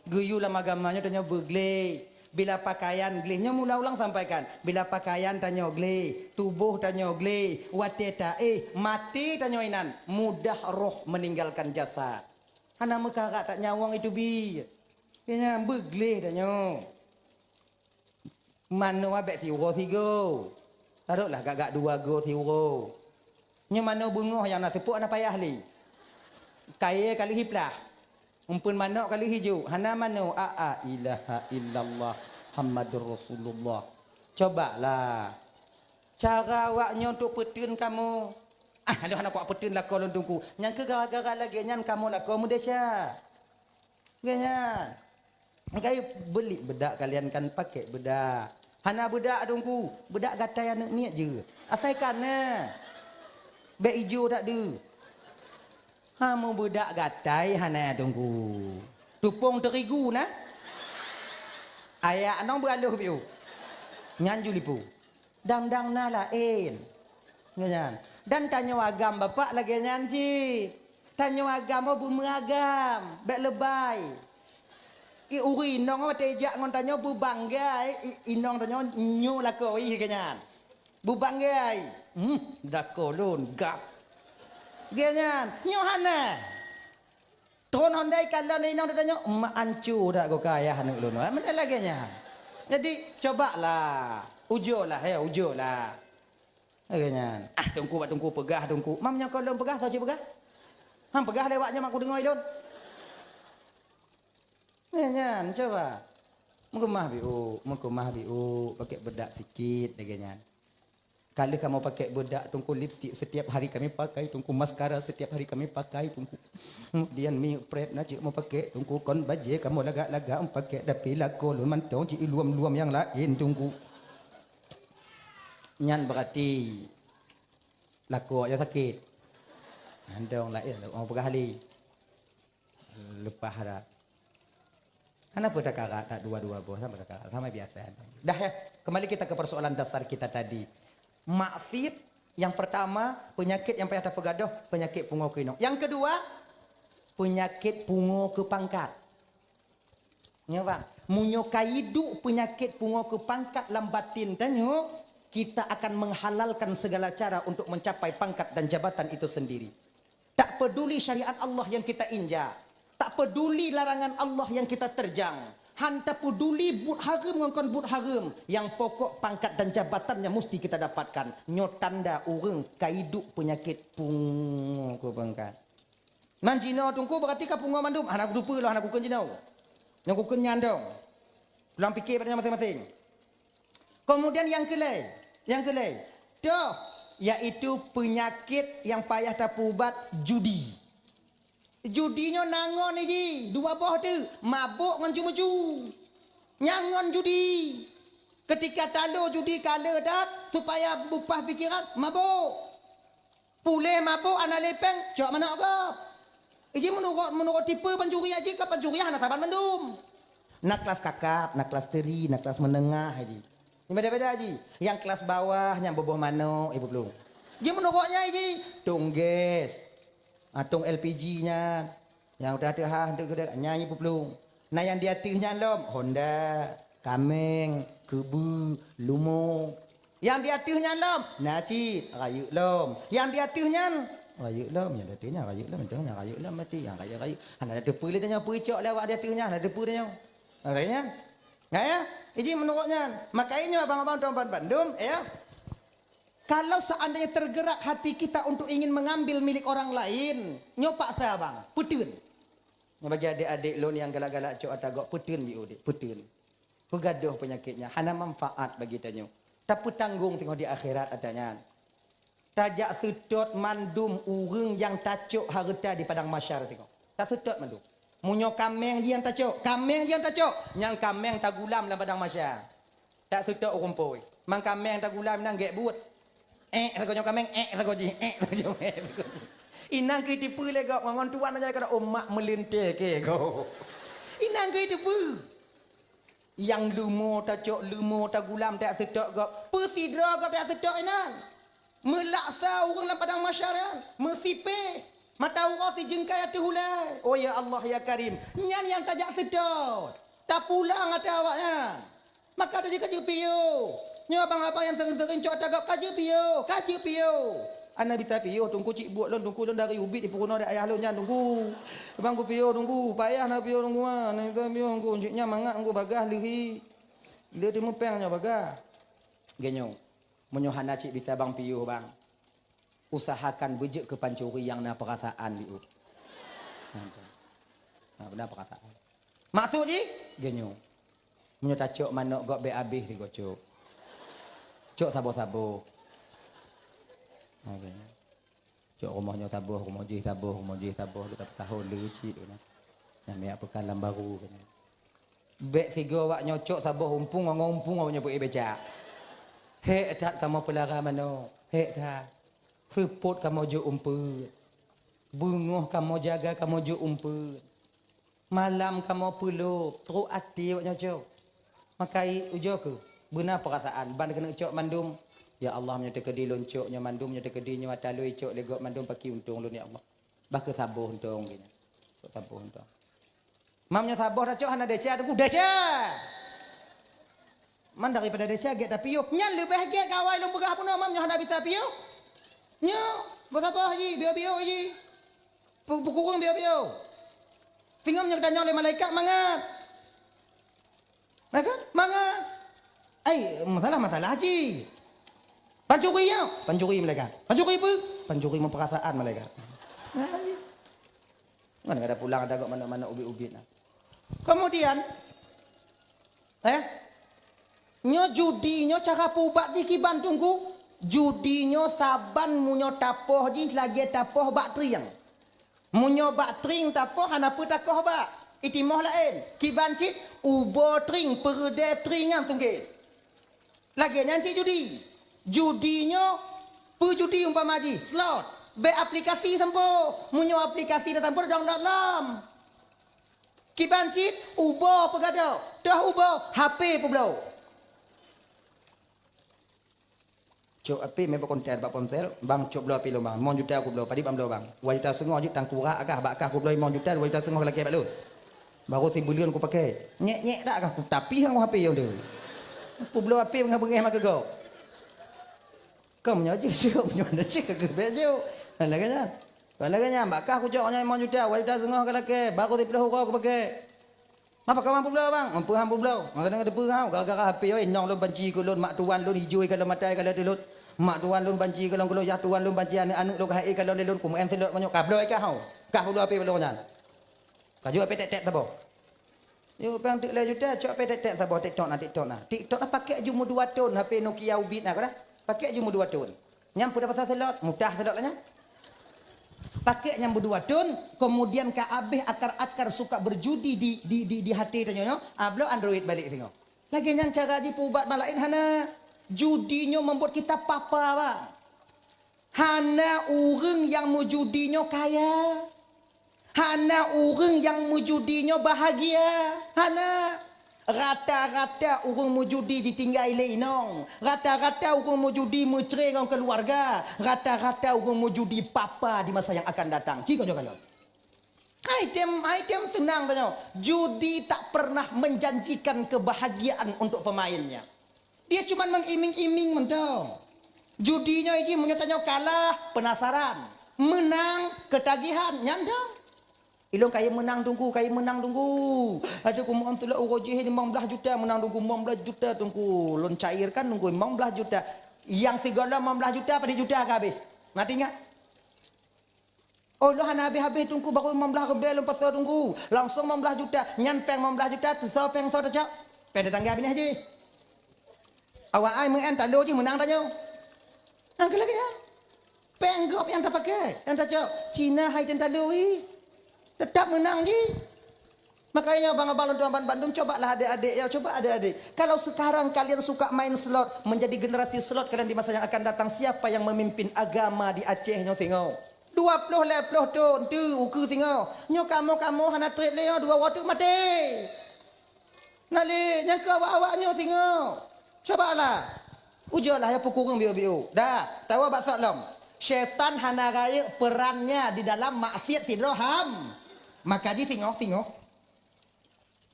Geuyue lam agama nyoe tanyoe beugleh. Bila pakaian gleh, nyoe mula ulang sampaikan. Bila pakaian tanyoe gleh, tuboh tanyoe gleh, watèe taéh, maté tanyoe inan, mudah roh meninggalkan jasad. Hana meukarat that nyawöng iteubiet. Keu nyan beugleh tanyoe. Manoe bèk siuroe sigoe. Taroklah gak-gak dua goe siuroe. Nyoe manoe beungoh nyang na seupôt hana payah lé. Kayèe ka lheueh iplah. Umpeuen manok ka lheueh ijok. Hana manoe. A, a, ilaha illallah Muhammadur Rasulullah. Cobalah. Cara awak nyoe untuk peuteun kamoe. Ah, lôn hana kuat peuteun lakoe lôn Teungku. Nyang keu gara-gara lagèe nyan kamoe lakoe meudesya. Lagèe nyan. Kayu beulik beudak kalian kan pakai beudak. Hana beudak Teungku, beudak gatai aneuk miet jeuet. Asai ka na. Bèk ijo that deuh. Ha, meubeudak gatai hana Teungku. Tupông teurigu na. Ayak nong beualoh biôh. Nyan ju lipô. Dang-dang na laén. Nyan. Dan tanyoe agam Bapak lagèe nyan cit. Tanyoe agam oh beumeuagam, bèk leubèi. I ureueng inong watèe jak ngon tanyoe beubanggai, i, inong tanyoe nyoe lakoe lagèe nyan. Beubanggai. Hmm, lakoe lôn gah. Lagèe nyan. Nyoe hana. Tron hondai kala inong tanyoe, mak ancu dak goka ayah aneuk lôn. Meunan lagèe nyan. Jadi, cobalah. Ujolah, ya, ujolah. Lagèe nyan. Ah, Teungku bak Teungku peugah, Teungku. Mam nyoe kon lôn peugah, soe cit peugah? Ham peugah lewat nyoe mak kudeungoe lôn. Lagèe nyan, coba. Meukeumah biôh, meukeumah biôh, pakai beudak sikit lagèe nyan. Ka lheueh kamoe pakai beudak Teungku, lipstik setiap hari kami pakai Teungku, maskara setiap hari kami pakai Teungku. Kemudian minyeuk prep na cit meupakai Teungku, kon bajèe kamoe lagak-lagak meupakai, tapi lakoe lôn mantong cit iluem-luem nyang laén Teungku. Nyan berarti lakoe nyoe sakét. Mantong laén, oh, peugah lé. Leupah dah. Kenapa takarat tak dua-dua boh? Sama takarat, sama biasa. Dah ya, kembali kita ke persoalan dasar kita tadi. Maksiat yang pertama, penyakit yang payah tapeugadôh, penyakit pungo keuinong. Yang kedua, penyakit pungo keu pangkat. Nyoe bang, meunyoe ka iduek penyakit pungo keu pangkat lam batin tanyoe, kita akan menghalalkan segala cara untuk mencapai pangkat dan jabatan itu sendiri. Tak peduli syariat Allah yang kita injak, tak peduli larangan Allah yang kita terjang, han tapeduli buet hareuem ngon kon buet hareuem, nyang pokok pangkat dan jabatannya musti kita dapatkan. Nyoe tanda ureueng ka iduek peunyakét pungo keu pangkat. Man jinoe Teungku berarti ka pungo mandum, hana kuteupeu lôn, hana kukheun jinoe. Nyang kukheun nyan dong. Pulang pike bak nyan maséng-maséng. Kemudian nyang keulhèe, nyang keulhèe, toh, yaitu peunyakét nyang payah tapeuubat, judi. Judi nyoe na ngon iji, dua boh teuk, mabök ngon ju-meuju. Nyan ngon judi. Keutika talo judi ka le that, supaya beupah pikeran, mabök. Puléh mabök hana lé péng, cok manok gob. Iji meunurot, meunurot tipe pancuri aji ka pancuri hana saban mandum. Na kelas kakap, na kelas teri, na kelas menengah aji. Beda-beda aji. Nyang kelas bawah nyang boboh manok ibu plueng. Ji meunurot nyan iji, tong gas. Ah, tong L P G nyan. Nyang udah teuhah untuk gede nyan ibu plueng. Na nyang di ateueh nyan lom, honda, kaméng, keubeue, leumo. Nyang di ateueh nyan lom, na cit, rayeuk lom. Nyang di ateueh nyan, rayeuk lom. Nyang di ateueh nyan, rayeuk lom. Nyang di ateueh nyan, rayeuk lom, mati. Nyang rayeuk-rayeuk. Hana na teupeu lé tanyoe, peue cok lé awak di ateueh nyan, hana teupeu tanyoe. Ka ya? Ka ya? Iji meunurot nyan. Maka inyoe abang-abang tuan-tuan bandum, ya. Kalau seandainya tergerak hati kita untuk ingin mengambil milik orang lain, nyoe paksa bang, peuteun. Nyoe bagi adék-adék lôn nyang galak-galak cok ata gok, peuteun biu dék, peuteun. Peugadôh peunyakét nyan, hana manfaat bagi tanyoe. Tapeutanggong teungoh di akhirat ata nyan. Tajak seutôt mandum ureuëng nyang tacok hareuta di padang mahsyar teungoh. Taseutôt mandum. Meunyoe kaméng jih nyang tacok, kaméng jih nyang tacok, nyang kaméng tagulam lam padang mahsyar. Tak seutôt ureuëng phôi. Mang kaméng tagulam nyan gét buet. Ék sagoe nyoe kaméng, ék sagoe jih, ék sagoe jih, ék sagoe jih. Inang keu teupeu lé gob ngon tuan aja keunoe umat meulintèe keu gob. Inang keu teupeu. Nyang leumo tacok, leumo tagulam tak seutôt gob. Peusidroe gob tak seutôt inan. Meulaksa ureuëng lam padang mahsyar nyan, meusipéh, mata uroe sijeungkai ateueh ulée. Oh ya Allah ya Karim, nyan nyang tajak seutôt, tapulang ata awaknyan. Maka tajak ka jeuet piôh. Nyoe abang-abang nyang seuring-seuring cok ata gob ka jeuet piôh, ka jeuet piôh. Ana bisa piôh, Teungku, cit buet lôn, Teungku, lôn dari ubit di peurunoe di ayah lôn nyan, Teungku. Abang kupiôh, Teungku, payah na piôh, Teungku, ah. Na bisa piôh, Teungku, cit nyan mangat, Teungku, bagaih leuhi. Lé teumeupéng nyoe bagaih. Geuh nyoe. Meunyoe hana cit bisa bang piôh bang, usahakan beujeuet keu pancuri nyang na peurasaan liuh. Nah, beuna peurasaan. Maksud jih? Geuh nyoe. Meunyoe tacok manok gob bék abéh sigoe cok. Cok saboh-saboh. Nah, geuh nyoe. Cok rumoh nyoe saboh, rumoh jih saboh, rumoh jih saboh, leuka peusahon lé cit, keunan. Nyang miyak peukan lam baru, keunan. Bék sigoe awak nyoe cok saboh umpung, ngon umpung awak nyoe peuék becak. Hék that kamoe peulara manok, hék that. Seupôt kamoe jok umpeuet. Beungoh kamoe jaga kamoe jok umpeuet. Malam kamoe peulop, trok até awak nyoe cok. Maka i ujoe keuh, beuna peurasaan, ban keuneuk cok mandum. Ya Allah, meunyoe teukeudi lôn cok nyoe mandum, meunyoe teukeudi nyoe ata lôn cok lé gob mandum, pakri untông lôn, ya Allah. Bah keuh saboh untông geuh nyan. Cok saboh untông. Mam nyoe saboh tacok hana desya, Teungku, desya! Man daripada desya gét tapiôh, nyan leubeh gét kawai lôn peugah bunoe, mam nyoe hana bisa piôh. Nyoe, beusaboh jih, biôh-biôh jih. Peu-, peukureueng biôh-biôh. Singoh nyoe geutanyong lé malaikat mangat. Nah kan? Mangat. Ai, masalah-masalah cit. Pancuri nyoe, pancuri malaikat. Pancuri peue? Pancuri meupeurasaan malaikat. Nah, ngon kada pulang ada gok manok-manok ubit-ubit nah. Kemudian, eh, nyoe judi nyoe cara peuubat jih kiban Teungku. Judi nyoe saban meunyoe tapoh jih lagée tapoh bak trieng. Meunyoe bak trieng tapoh hana peue takoh bak, itimoh laén. Kiban cit uboe trieng, peureudée trieng nyang sungkét. Lagée nyan cit judi. Judi nyoe peue judi umpama jih, slot. Bék aplikasi sampôh. Meunyoe aplikasi na sampôh download lom. Kiban cit uboe peugadôh, toh uboe H P peubloe. Cok api meuba konten bak ponsel, bang cok bloe api lom bang, limong juta kubloe, padit bang bloe bang. Dua juta seungoh jeuet tangkurak agah bak kah kubloe limong juta, dua juta seungoh lakée bak lôn. Baru sibuleuen kupakée. Nyek-nyek dak kah kutapi hang HP nyang tu. Kubloe api beungéh-beungéh mah keu gob. Kau meunyoe jeuet jok, meunyoe hana jeuet keu bék jok. Hana lagée nyan. Hana lagée nyan, bak kah kucok nyan limong juta, dua juta seungoh ka lakée, baru siplôh uroe kupakée. Mapa kawan peubloe bang? Mampu han peubloe. Maka deungon teupeue hau gara-gara HP oi, inong lôn banci keu lôn, mak tuan lôn ijui ka lôn matai ka lôn tulot. Mak tuan lôn banci keu lôn, keu lôn yah tuan lôn banci aneuëk-aneuëk lôn ka hai ka lôn lé lôn kumeuén silot meunyoe ka bloe ka hau. Kah peubloe HP lôn nyan. Ka jok HP tek-tek saboh. Yo pang teuk lhée juta cok HP tek-tek saboh TikTok na TikTok na. TikTok na pakék jumeuet dua thon HP Nokia ubit na ka dah. Pakék jumeuet dua thon. Nyang peue pasal silot, mutah silot lah nyan. Pakék nyang beudua thon, kemudian ka abéh akar-akar suka berjudi di, di, di, di hati tanyoe, abloe Android balek singoh. Lagée nyan cara jipeuubat bak laén hana. Judi nyoe membuat kita papa, bang. Hana ureuëng nyang meujudi nyoe kaya. Hana ureuëng nyang meujudi nyoe bahagia. Hana. Rata-rata ureuëng meujudi jitinggai lé inong. Rata-rata ureuëng meujudi meucre ngon keuluwarga. Rata-rata ureuëng meujudi papa di masa nyang akan datang. Ci ngon nyoe kalon. Hai tem, hai tem seunang tanyoe. Judi tak pernah menjanjikan kebahagiaan untuk pemainnya. Dia cuma mengiming-iming mantong. Judi nyoe jih meunyoe tanyoe kalah, penasaran. Menang, ketagihan, nyan dong. Ilôn kayém meunang Teungku, kayém meunang Teungku. Aduh, kumoe tulak uroe jih limong blaih juta, meunang Teungku limong blaih juta Teungku. Lôn cairkan Teungku limong blaih juta. Nyang sigohlom limong blaih juta, padum juta ka habéh. Na teuingat? Oh, lôn hana habéh-habéh Teungku, baru limong blaih ribèe lôn pasoe Teungku. Langsong limong blaih juta. Nyan péng limong blaih juta, teusoe péng soe tacok? Péng tetangga binéh jih. Awak ai meu'en talo jih meunang tanyoe. Nyang keu lagèe nyan. Péng gob nyang tapakai, nyang tacok. Cina hai tem talo ih. Tetap meunang jih. Makanya abang-abang lôn tuan ban bandum, cobalah adik-adik ya, coba adik-adik. Kalau sekarang kalian suka main slot, menjadi generasi slot kalian di masa yang akan datang, siapa yang memimpin agama di Aceh nyoe singoh? Dua ploh lhèe ploh thôn teu ukeue singoh. Nyoe kamoe-kamoe hana trép lé nyoe, dua woe teuk maté. Na lé nyang keu awak-awak nyoe singoh. Cobalah. Ujoe lah ya peukureueng biôk-biôk. Dah, tawa bak soe lom. Syaitan hana rayeuk perannya di dalam maksiat sidroe ham. Maka jih singoh-singoh.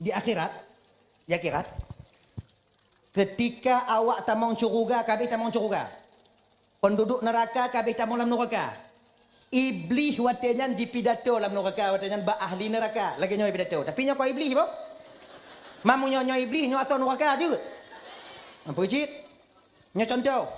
Di akhirat, di akhirat, ketika awak tamong syeuruga, ka habéh tamong syeuruga. Penduduk neuraka ka habéh tamong lam neuraka. Iblih watèe nyan jipidato lam neuraka, watèe nyan bak ahli neuraka. Lagèe nyoe pidato. Tapi nyoe kon Iblih, boh. Meunyoe nyoe Iblih, nyoe asoe neuraka jeuet. Apa cit? Nyoe contoh.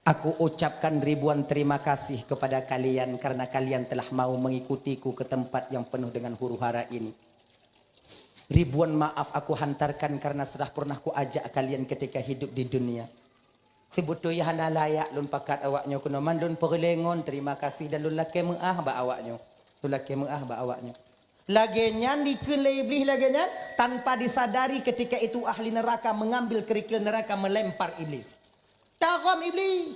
Aku ucapkan ribuan terima kasih kepada kalian karena kalian telah mau mengikutiku ke tempat yang penuh dengan huru-hara ini. Ribuan maaf aku hantarkan karena sudah pernah kuajak kalian ketika hidup di dunia. Sibeutôi hana layak lôn pakat awak nyoe keunoe, mandum peureulèe ngon terima kasih dan lôn lakèe meu'ah bak awak nyoe. Lôn lakèe meu'ah bak awak nyoe. Lagèe nyan dikheun lé Iblih lagèe nyan, tanpa disadari ketika itu ahli neraka mengambil kerikil neraka melempar Iblis. Tarom Iblih.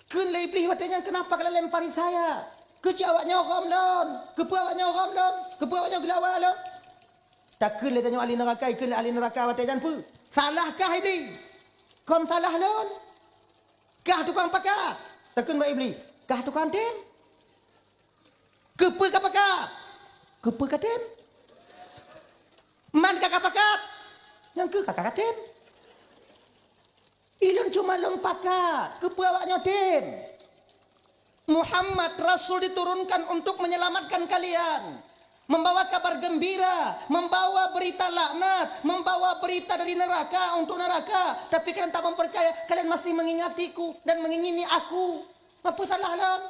Kheun lé Iblih watèe nyan, "Kenapa kalian lempari saya? Keuh cit awak nyoe rom lôn. Keupeue awak nyoe rom lôn? Keupeue awak nyoe geulawa lôn?" Takheun lé tanyoe ahli neuraka, ikheun lé ahli neuraka watèe nyan peue? Salahkah Iblih? Kon salah lôn. Kah tukang pakat? Takheun bak Iblih. Kah tukang tem? Keupeue ka pakat? Keupeue ka tem? Man ka ka pakat? Nyang keuh ka ka tem? Ilôn cuma lôn pakat, keupeue awak nyoe tem? Muhammad, Rasul diturunkan untuk menyelamatkan kalian. Membawa kabar gembira, membawa berita laknat, membawa berita dari neraka untuk neraka. Tapi kalian tak mempercaya, kalian masih mengingatiku dan mengingini aku. Apa salah lôn?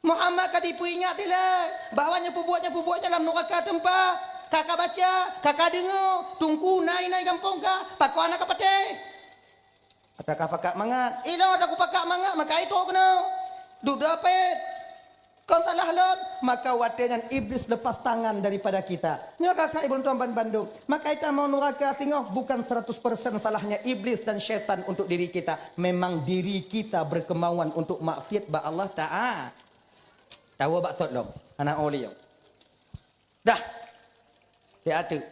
Muhammad ka jipeuingat dilèe bahwa nyoe peubuet, nyoe peubuet dalam nuraka teumpat. Ka ka baca, ka ka deungoe, Teungku na inan gampông ka, pakon hana ka patéh. Ata ka pakat mangat, ilôn ata kupakat mangat, maka itu keunoe. Dudoe pet. Kon salah lôn, maka watèe nyan Iblis lepas tangan daripada kita. Nyoe ka kheun lôn tuan ban bandum. Maka ita mau nuraka singoh bukan seratus persen salahnya Iblis dan syaitan untuk diri kita. Memang diri kita berkemauan untuk maksiat bak Allah Taala. Tawoe bak sot lom, hana oleh. Dah. Siat teuk.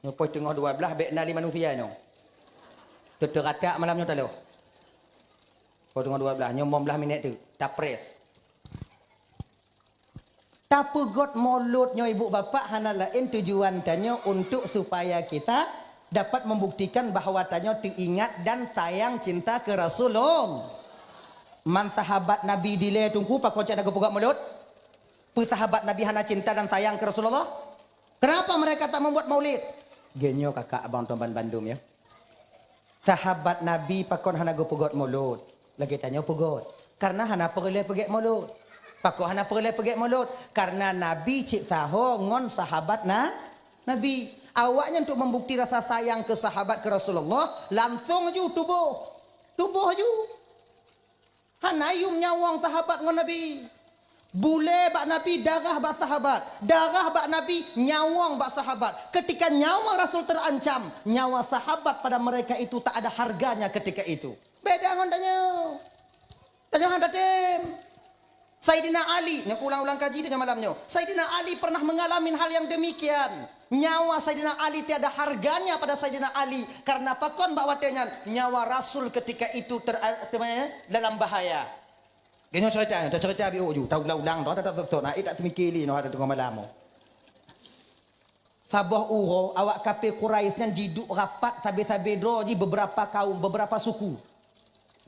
Nyoe poh teungoh dua blaih bèk na lé manusia nyoe. Teuteuratak malam nyoe taloh. Poh teungoh dua blaih, nyoe limong blaih minèt teuk. Tapres. Tapeugot mulod nyoe ibu bapak hana laén tujuan tanyoe untuk supaya kita dapat membuktikan bahwa tanyoe teuingat dan sayang cinta keu Rasulullah. Man sahabat Nabi dilèe teungku pakon cit hana geupeugot mulod? Peue sahabat Nabi hana cinta dan sayang keu Rasulullah? Kenapa mereka tak membuat maulid? Geunyoe kakak abang tuan ban bandum ya. Sahabat Nabi pakon hana geupeugot mulod? Lagèe tanyoe peugot. Karena hana peureulèe peugèt mulod. Pakon hana peureulèe peugèt mulod? Karena Nabi cit saho ngon sahabat na, Nabi. Awaknyan untuk membukti rasa sayang keu sahabat keu Rasulullah, langsong ju tuboh. Tuboh ju. Hana yum nyawöng sahabat ngon Nabi. Bulèe bak Nabi, darah bak sahabat. Darah bak Nabi, nyawöng bak sahabat. Ketika nyawa Rasul terancam, nyawa sahabat pada mereka itu tak ada harganya ketika itu. Beda ngon tanyoe. Tanyoe hana tem. Saidina Ali, nyoe kuulang-ulang kaji tanyoe malam nyoe. Saidina Ali pernah mengalami hal yang demikian. Nyawa Saidina Ali tiada harganya pada Saidina Ali. Karena pakon bak watèe nyan nyawa Rasul ketika itu ter-, ter-, dalam bahaya. Geutanyoe cerita, tacerita biôh ju, taulang-ulang, tau, tau, tau, tau, na, eh, tak teumikir lé, noh, ada teungoh malam, oh. Saboh uroe, awak kafé Quraisy nyan jiduek rapat sabe-sabe droe jih, beberapa kaum, beberapa suku.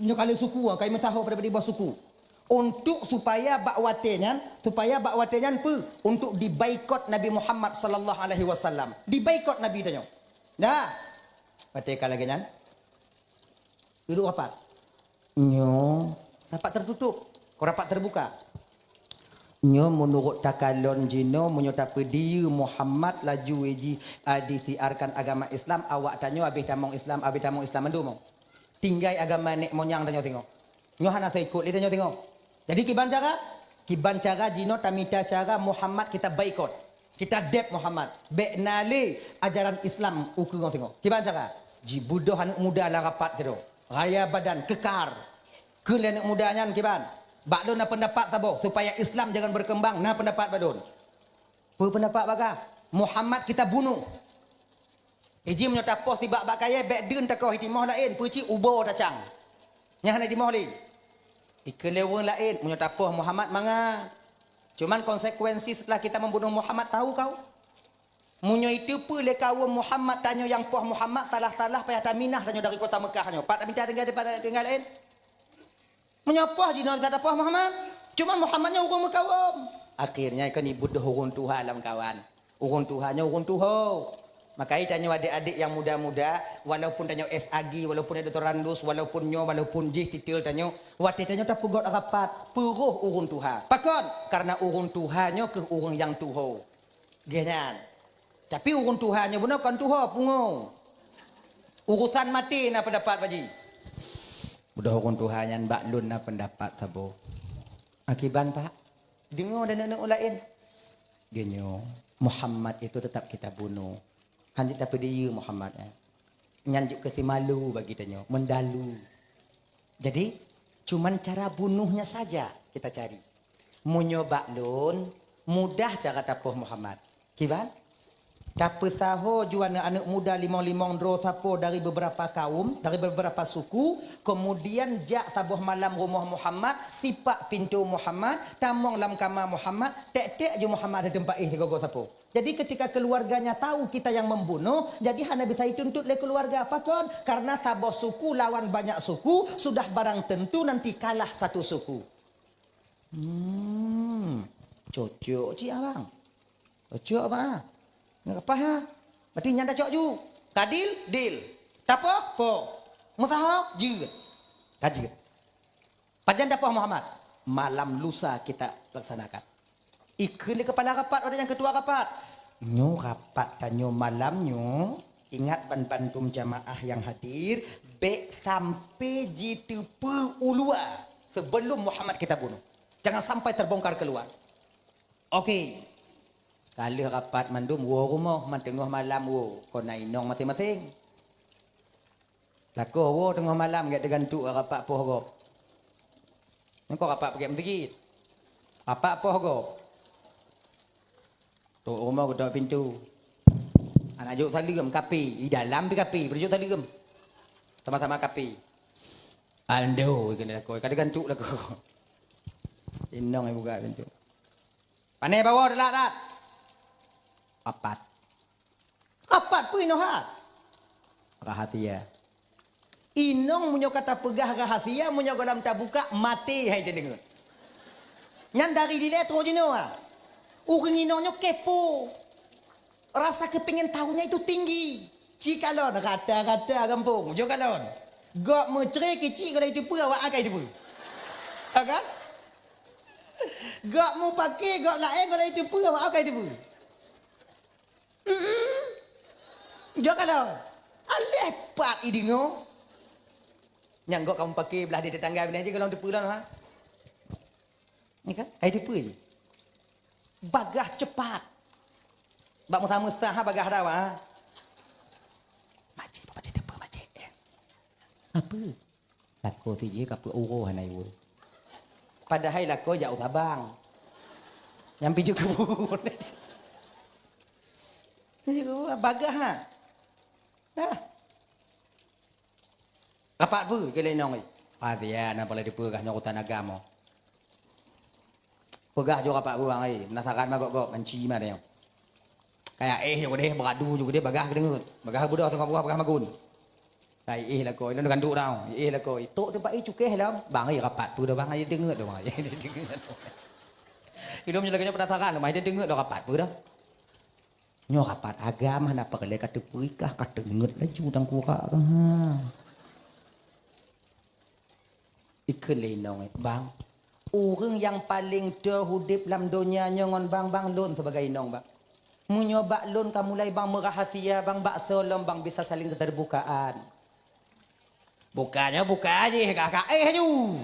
Nyoe kali suku, ah, kai meusaho pada di bawah suku. Untuk supaya bak watée nyan, supaya bak watée nyan peue? Untuk dibaikot Nabi Muhammad sallallahu alaihi wasallam. Dibaikot Nabi tanyoe. Dah. Watée ka lagée nyan. Duduek rapat. Nyoe rapat tertutup, kon rapat terbuka. Nyoe meunurot takalon jinoe, meunyoe tapeudiyeu Muhammad laju jih, a, disiarkan agama Islam, awak tanyoe habéh tamong Islam, habéh tamong Islam mandum. Tinggai agama nek monyang tanyoe singoh. Nyoe hana seuikot lé tanyoe singoh. Jadi kiban cara? Kiban cara jinoe tamita cara Muhammad kita baikot. Kita deb Muhammad. Bék na lé ajaran Islam ukeue ngon singoh. Kiban cara? Jibeudôh aneuk muda lam rapat sidroe. Raya badan, kekar. Kheun lé aneuk muda nyan kiban? Bak lôn na peundapat saboh, supaya Islam jangan berkembang, na peundapat bak lôn. Peue peundapat bagah? Muhammad kita bunuh. Iji meunyoe tapoh sibak bak kayée, bék deun takoh i timoh laén, peue cit ubo tacang. Nyan hana i timoh lé. Ikheun lé ureuëng laén, meunyoe tapoh Muhammad mangat. Cuman konsekuensi setelah kita membunuh Muhammad, tahu kau? Meunyoe iteupeue lé kawöm Muhammad tanyoe nyang poh Muhammad, salah-salah payah taminah tanyoe dari kota Mekah nyoe. Pat tamita tinggai, tinggai laén? Meunyoe poh jinoe bisa tapoh Muhammad. Cuman Muhammad nyoe ureuëng meukawöm. Akhirnya kan ibeudôh ureuëng tuha lamkawan. Ureuëng tuha nyoe ureuëng tuho. Makai tanyoe adék-adék nyang muda-muda, walaupun tanyoe S A G, walaupun doktorandus, walaupun nyoe, walaupun jih titel tanyoe, watée tanyoe tapeugöt rapat, peuroh ureuëng tuha. Pakon? Karena ureuëng tuha nyoe keuh ureuëng nyang tuho. Geuh nyan. Tapi ureuëng tuha nyoe bunoe kon tuho, pungo. Urusan maté na peundapat bak jih. Beudôh ureuëng tuha nyan bak lôn na peundapat saboh. Akiban, Pak? Deungoe dan aneuk laén. Geunyoe, Muhammad itu tetap kita bunuh. Hana tapeudiyeu Muhammad, eh. Nyan jeuet keu simalu bagi tanyoe, meudalu. Jadi, cuman cara bunuhnya saja kita cari. Meunyoe bak lôn, mudah cara tapoh Muhammad. Kiban? Tapeusaho ju aneuk-aneuk muda limong-limong droe sapo dari beberapa kaum, dari beberapa suku, kemudian jak saboh malam rumoh Muhammad, sipak pintoe Muhammad, tamong lam kama Muhammad, tek-tek ju Muhammad di teumpat éh sigoe-goe sapo. Jadi ketika keluarganya tahu kita yang membunuh, jadi hana bisa dituntut lé keluarga. Pakon? Karena saboh suku lawan banyak suku, sudah barang tentu nanti kalah satu suku. Hmm, cocok cit abang. Cocok abang ah. Nggak apa ha. Berarti nyan dah cok ju. Tadil, dil. Tapoh, poh. Meusaho, jeuet. Ka jeuet. Pajan tapoh Muhammad? Malam lusa kita laksanakan. Ikheun lé kepala rapat, ada yang ketua rapat. Nyoe rapat tanyoe malam nyoe, ingat ban bandum jamaah yang hadir, bék sampai jiteupeue u luwa sebelum Muhammad kita bunuh. Jangan sampai terbongkar keluar. Oke. Ka lheueh rapat mandum, woe rumoh, man teungoh malam woe, kon na inong maséng-maséng. Lakoe woe teungoh malam gét teugantuk rapat poh gob. Nyan kon rapat peuget meuseujid. Rapat poh gob. Trok rumoh geutok pintoe. Hana jok saleuem, kape. Di dalam pi kape, beujok saleuem. Sama-sama kape. Ando, keuneuk lakoe, ka teugantuk lakoe. Inong ibuka pintoe. Pane bawoe teulat that? Rapat. Rapat peue inoe that? Rahasia. Inong meunyoe ka tapeugah rahasia, meunyoe gohlom tabuka, maté hai teudeungoe. Nyan dari dilée troh jinoe. Ureuëng inong nyoe kepo. Rasa kepingin tahunya itu tinggi. Cikalon rata-rata gampông. Jok kalon. Gob meucre kicik gohlom iteupeue awak akai teupeue. Ha kan? Gob mupake, gob laén gohlom iteupeue awak akai teupeue. Mm-mm. Jok kalon. Aléh pat ideungoe. Nyang gob kamoe pake blah di tetangga binéh jih gohlom teupeue lom ha. Ni kan? Hai teupeue jih. Bagah cepat. Bak meusa-meusa ha bagah dawa. Makcik, apa jadi apa makcik? Apa? Lakoe sijih ka peuet uroe hana iwoe. Padahai lakoe jak u Sabang. Nyang pijôh keu buku. Bagah ha. Dah. Rapat peue keu lé inong? Fadhian, apa lé dipeugah nyoe urusan agama. Peugah ju rapat bang, ai, penasaran mah gop-gop, manci mah tanyoe. Kaya éh ju keudeh, beuradu ju keudeh, bagah keudeungeut. Bagah beudôh teungoh peugah, bagah magun. Ai éh lakoe, ilôn ganduk dah, éh lakoe. Tok teumpat éh cukéh lom. Bang, ai rapat peue dah bang, ai deungeut dah bang, ai deungeut. Ilôn meunyoe lagèe nyoe penasaran, mah ai deungeut dah rapat peue dah. Nyoe rapat agam hana peureulèe ka teupeurikah, ka teungeut laju tangkurak ka. Ha. Ikheun lé inong, "Bang, ureueng nyang paleng toh udép lam donya nyoe ngon bang, bang lôn sibagai inong, bang. Meunyoe bak lôn ka mulai bang meurahsia, bang, bak soe lom bang bisa saléng teubukaan." Buka nyoe buka jih, ka, ka éh ju.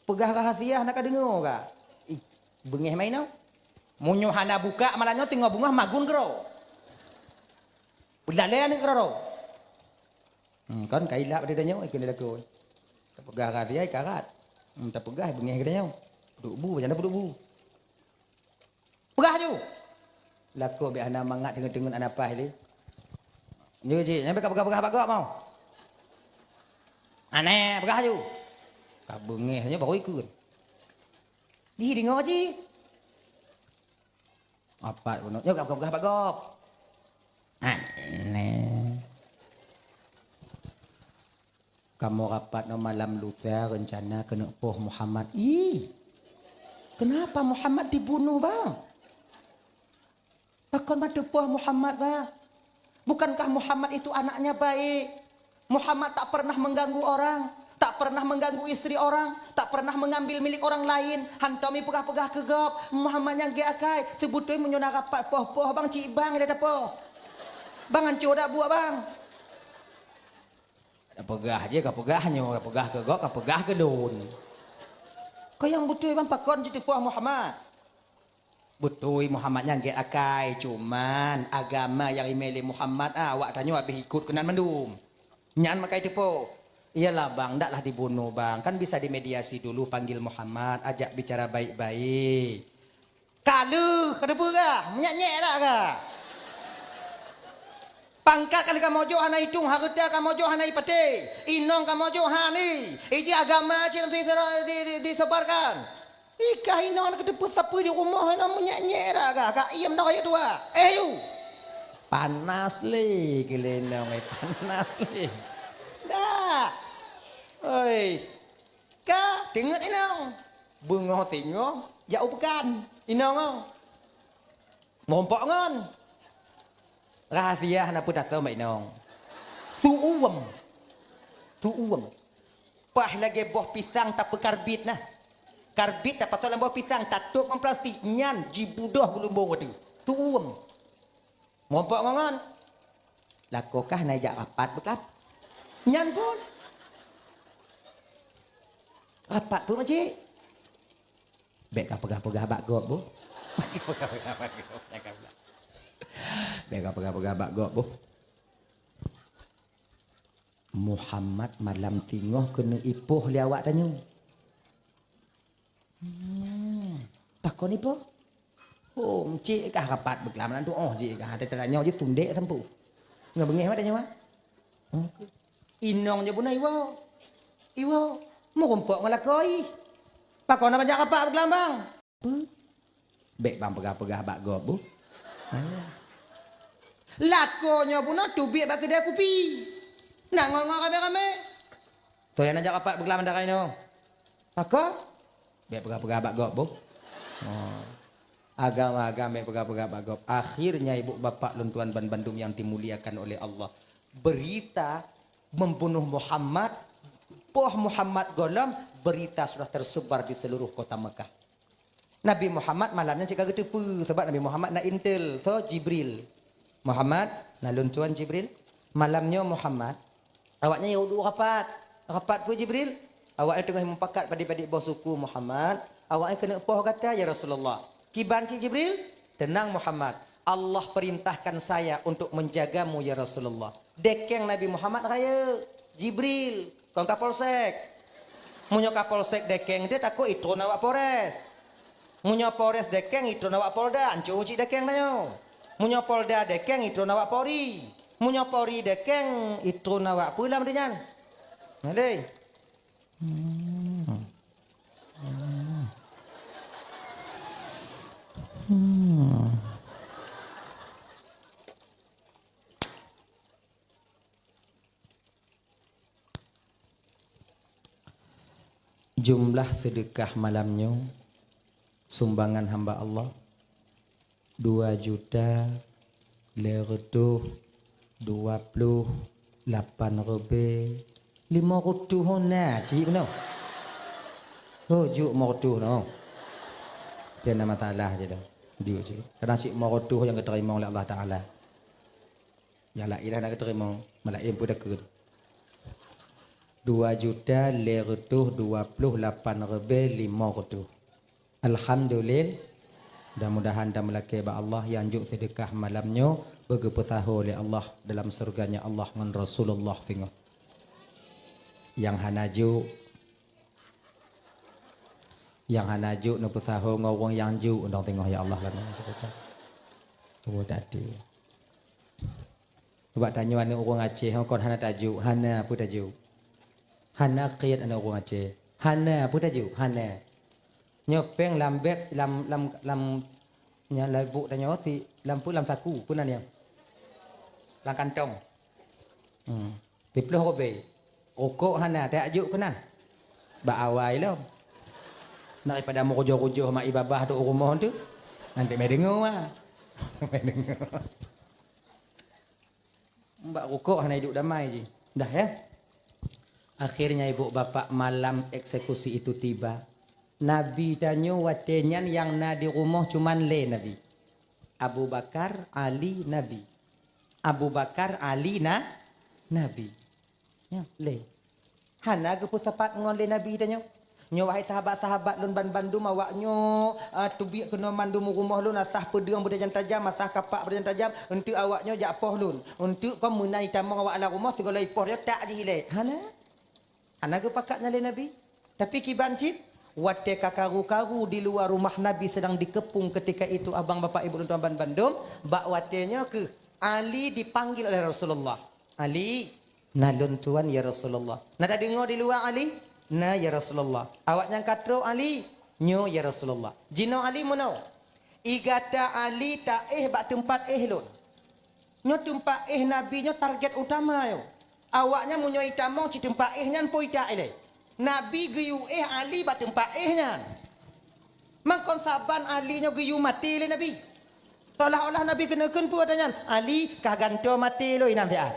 Peugah rahsia hana ka deungoe ka. Ih, beungéh mah inong. Meunyoe hana buka malam nyoe teungoh beungoh magun keudroe. Beulalé aneuk keudroe. Hmm, kon ka ilap di tanyoe, ikheun lé lakoe. Tapeugah rahsia ikarat. Hmm, tapeugah beungéh geutanyoe. Peuduek bu, macam mana peuduek bu? Peugah ju. Lakoe bèk hana mangat, teungeut-teungeut hana paih lé. Nyoe jih, nyan bèk ka peugah-peugah bak gob mau. Aneh, peugah ju. Ka beungéh nyoe baru ikheun. Di deungoe jih. Apat bunoe, nyoe ka peugah-peugah bak gob. Aneh. Kamoe rapat nyoe malam lusa reuncana keuneuk poh Muhammad. Ih, kenapa Muhammad dibunuh, bang? Pakon meuteupeu Muhammad, bah? Bukankah Muhammad itu anaknya baik? Muhammad tak pernah mengganggu orang, tak pernah mengganggu istri orang, tak pernah mengambil milik orang lain. Hantom ipeugah-peugah keu gob, Muhammad nyang gèt akai. Seubeutôi meunyoe na rapat poh-poh, bang, cit bang ilèe tapoh. Bang, hanco dak buet, bang? Ka peugah jih, ka peugah nyoe, ka peugah keu gob, ka peugah keu lôn. Ka nyang beutôi, bang, pakon jiteupoh Muhammad? Beutôi Muhammad nyan gèt akai, cuman agama nyang imè lé Muhammad, ah, awak tanyoe habéh ikot keunan mandum. Nyan makajih teupoh. Iyalah bang, ndaklah dibunuh bang. Kan bisa dimediasi dulu, panggil Muhammad, ajak bicara baik-baik. Ka lheueh, ka teupeugah, meunyak-nyak dak ka? Pangkat ka lheueh kamoe jok hana itong, hareuta kamoe jok hana ipatéh, inong kamoe jok hana, ijih agama cit di, di, di, disebarkan. Ih, ka inong hana kateupeue sapeue di rumoh, hana meunyak-nyak dak ka, ka iem dak ka tuha. Eh, yu! Panas lé keu lé inong, eh, panas lé. Dak. Oi. Ka teungeut inong. Beungoh singoh jak u peukan. Inong oh. Meurumpok ngon. Rahsia hana peue tatem bak inong. Su uem. Su uem. Paih lagèe boh pisang tapeukarbit nah. Karbit tapasoe lam boh pisang, tatôp ngon plastik, nyan jibudoh geulumbong watèe. Su uem. Meurumpok ngon ngon. Lakoe kah na jak rapat beuklab. Nyan phon. Rapat peue, makcik? Bèk ka peugah-peugah bak gob, boh. Bèk ka peugah-peugah bak gob, boh. Muhammad malam singoh keuneuk ipoh lé awak tanyoe. Hmm. Pakon ipoh? Oh, cit kah rapat beuklab lam tu'oh cit kah. Teutanyoe jih sundek sampue. Ngon beungéh mata nyoe. Inong jih bunoe iwoe. Iwoe. Meurumpok ngon lakoe. Pakon na bajak rapat beuklab bang? Peue? Bèk bang peugah-peugah bak gob, boh. Lakoe nyoe bunoe teubiet bak keudè kupi. Na ngon-ngon ramé-ramé. Toh nyang na jak rapat beuklab mandara inoe. Pakon? Bèk peugah-peugah bak gob, boh. Oh. Agam-agam bèk peugah-peugah bak gob. Akhirnya, ibu bapak lôn tuan ban bandum yang dimuliakan oleh Allah, berita membunuh Muhammad, poh Muhammad gohlom, berita sudah tersebar di seluruh kota Mekah. Nabi Muhammad malam nyan cit ka geuteupeue, sabab Nabi Muhammad na intel, soe? Jibril. "Muhammad, na lôn tuan Jibril. Malam nyoe Muhammad, awaknyan yue duek rapat." "Rapat peue Jibril?" "Awaknyan teungoh mupakat padit-padit boh suku Muhammad, awaknyan keuneuk poh gata ya Rasulullah." "Kiban cit Jibril?" "Teunang Muhammad, Allah perintahkan saya untuk menjagamu ya Rasulullah." Dekeng Nabi Muhammad rayeuk, Jibril, kon Kapolsek. Meunyoe Kapolsek dekeng teuh takot itron awak Polres. Meunyoe Polres dekeng itron awak Polda, anco cit dekeng tanyoe. Meunyoe Polda dekeng itron awak Polri. Meunyoe Polri dekeng itron awak peue lam nyan? Naleh. Hmm. Hmm. Jumlah seudeukah malam nyoe, sumbangan hamba Allah, dua juta lhèe reutôh dua ploh lapan ribèe limong reutôh. Oh, na cit bunoe. Oh, jok limong reutôh noh. Pih na masalah cit dah. Jok cit. Kadang cit limong reutôh nyang geuteurimong lé Allah Taala. Nyang laén hana geuteurimong, malah laén peudakeuen. Dua juta lhèe reutôh dua ploh lapan ribèe limong reutôh. Alhamdulillah. Mudah-mudahan dan meulakèe bak Allah nyang jok seudeukah malam nyoe beugeupeusaho lé Allah dalam syurga-Nya Allah ngon Rasulullah singoh. Nyang hana jok, nyang hana jok neupeusaho ngon ureueng nyang jok, dong singoh ya Allah lah. Tuwo tadi. Bak tanyoe aneuk ureueng Aceh, kon hana tajok, hana peue tajok. Hana kiet aneuk ureueng Aceh. Hana peue tajok, hana. Nyoe péng lam bèk, lam, lam, lam, nyan lam buk tanyoe, si, lam peue, lam saku, peue nan nyan? Lam kantong. Hmm. Siploh ribèe. Rukok hana, tajok keunan. Bak awai lom. Daripada meurujoh-rujoh mak i babah tu u rumoh tu. Nanti meudeungoe, ah. Meudeungoe. Bak rukok hana iduek damai jih. Dah, ya? Akhirnya, ibu bapak, malam eksekusi itu tiba. Nabi tanyoe watèe nyan nyang na di rumoh cuman lé Nabi. Abu Bakar, Ali, Nabi. Abu Bakar, Ali, na-, Nabi. Nyan, lé. Hana geupeusapat ngon lé Nabi tanyoe. Nyoe, wahai sahabat-sahabat lôn banmandum, awaknyoe, ah, teubiet keunoe mandum u rumoh lôn, asah peudeueng beutajam-tajam, asah kapak beutajam-tajam, eunteuk awaknyoe jak poh lôn. Eunteuk kon meunan itamong awak lam rumoh, sigohlom ipoh nyoe tak jih ilèe. Hana. Hana geupakat nyan lé Nabi. Tapi kiban cit, watèe ka karu-karu di luwa rumoh Nabi sedang dikepung ketika itu, abang bapak ibu lôn tuan banmandum, bak watèe nyoe keuh Ali dipanggil oleh Rasulullah. Ali, "Na lôn tuan, ya Rasulullah." "Na tadeungoe di luwa, Ali?" "Na, ya Rasulullah." "Awak nyang ka trok, Ali?" "Nyoe, ya Rasulullah." "Jinoe, Ali, meunoe. I gata, Ali, taéh bak teumpat éh lôn. Nyoe teumpat éh Nabi nyoe target utama nyoe. Awaknyan meunyoe itamong cit teumpat éh nyan po itak ilèe. Nabi geuyue éh Ali bak teumpat éh nyan." Mangkon saban Ali nyoe geuyue maté lé Nabi. Seolah-olah Nabi keuneuk kheun peue ata nyan, "Ali, kah gantoe maté lôn inan siat."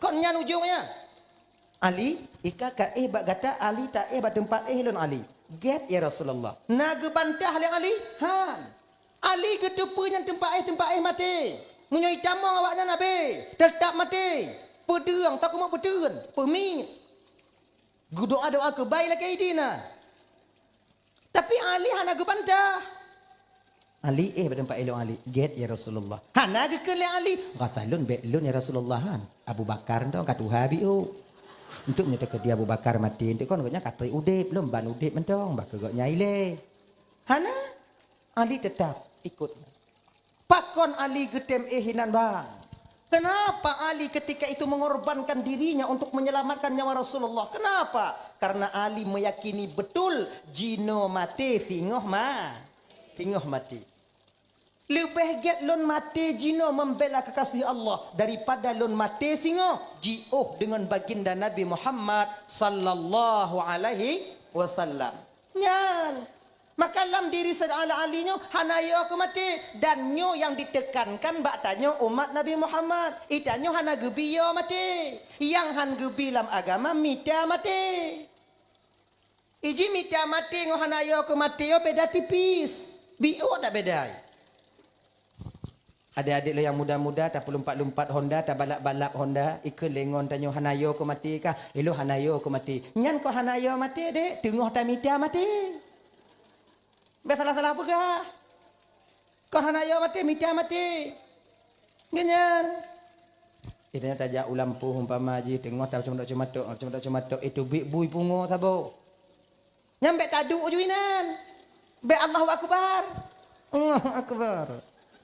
Kon nyan ujong nyan. "Ali, i ka ka éh bak gata, Ali, taéh bak teumpat éh lôn, Ali." "Gèt, ya Rasulullah." Na geubantah lé Ali? Han. Ali geuteupeue nyan teumpat éh, teumpat éh maté. Meunyoe itamong awaknyan abéh, teutab maté. Peudeueng, takeumeuk peuteuen, peumiet. Geudoa-doa keubai lakèe idin na. Tapi Ali hana geubantah. "Ali, éh bak teumpat éh lôn, Ali." "Gèt, ya Rasulullah." Hana geukheun lé Ali, "Rasa lôn bèk lôn, ya Rasulullah, han. Abu Bakar nyoe ka tuha biôh. Eunteuk meunyoe teukeudi Abu Bakar maté, eunteuk kon gobnyan ka trép udép, lôn ban udép mantong, bah keu gobnyan ilèe." Hana. Ali teutap ikot. Pakon Ali geutém éh inan, bang? Kenapa Ali ketika itu mengorbankan dirinya untuk menyelamatkan nyawa Rasulullah? Kenapa? Karena Ali meyakini betul jinoe maté singoh ma-, singoh maté. "Leubeh gèt lôn maté jinoe membela kekasih Allah daripada lôn maté singoh jiôh deungon baginda Nabi Muhammad sallallahu alaihi wasallam." Nyan. Maka lam diri Saidina Ali nyoe hana yo keu maté, dan nyoe nyang ditekankan bak tanyoe umat Nabi Muhammad. Itanyoe hana geubi yo maté. Nyang han geubi lam agama mita maté. Iji mita maté ngon hana yo keu maté yo beda tipis. Biôh dak beda. Adék-adék lôn nyang muda-muda, tapeulumpat-lumpat Honda, tabalap-balap Honda, ikheun lé ngon tanyoe hana yo keu maté kah? Ilôn hana yo keu maté. Nyan kon hana yo maté, Dék, teungoh tamita maté. Bèk salah-salah peugah. Kon hana yo maté, mita maté. Nyan. Itanyoe tajak u lampôh umpama jih, teungoh taceumatok-ceumatok, ceumatok-ceumatok, itu bui pungo saboh. Nyan bèk taduek ju inan. Bèk Allahu Akbar. Allahu Akbar.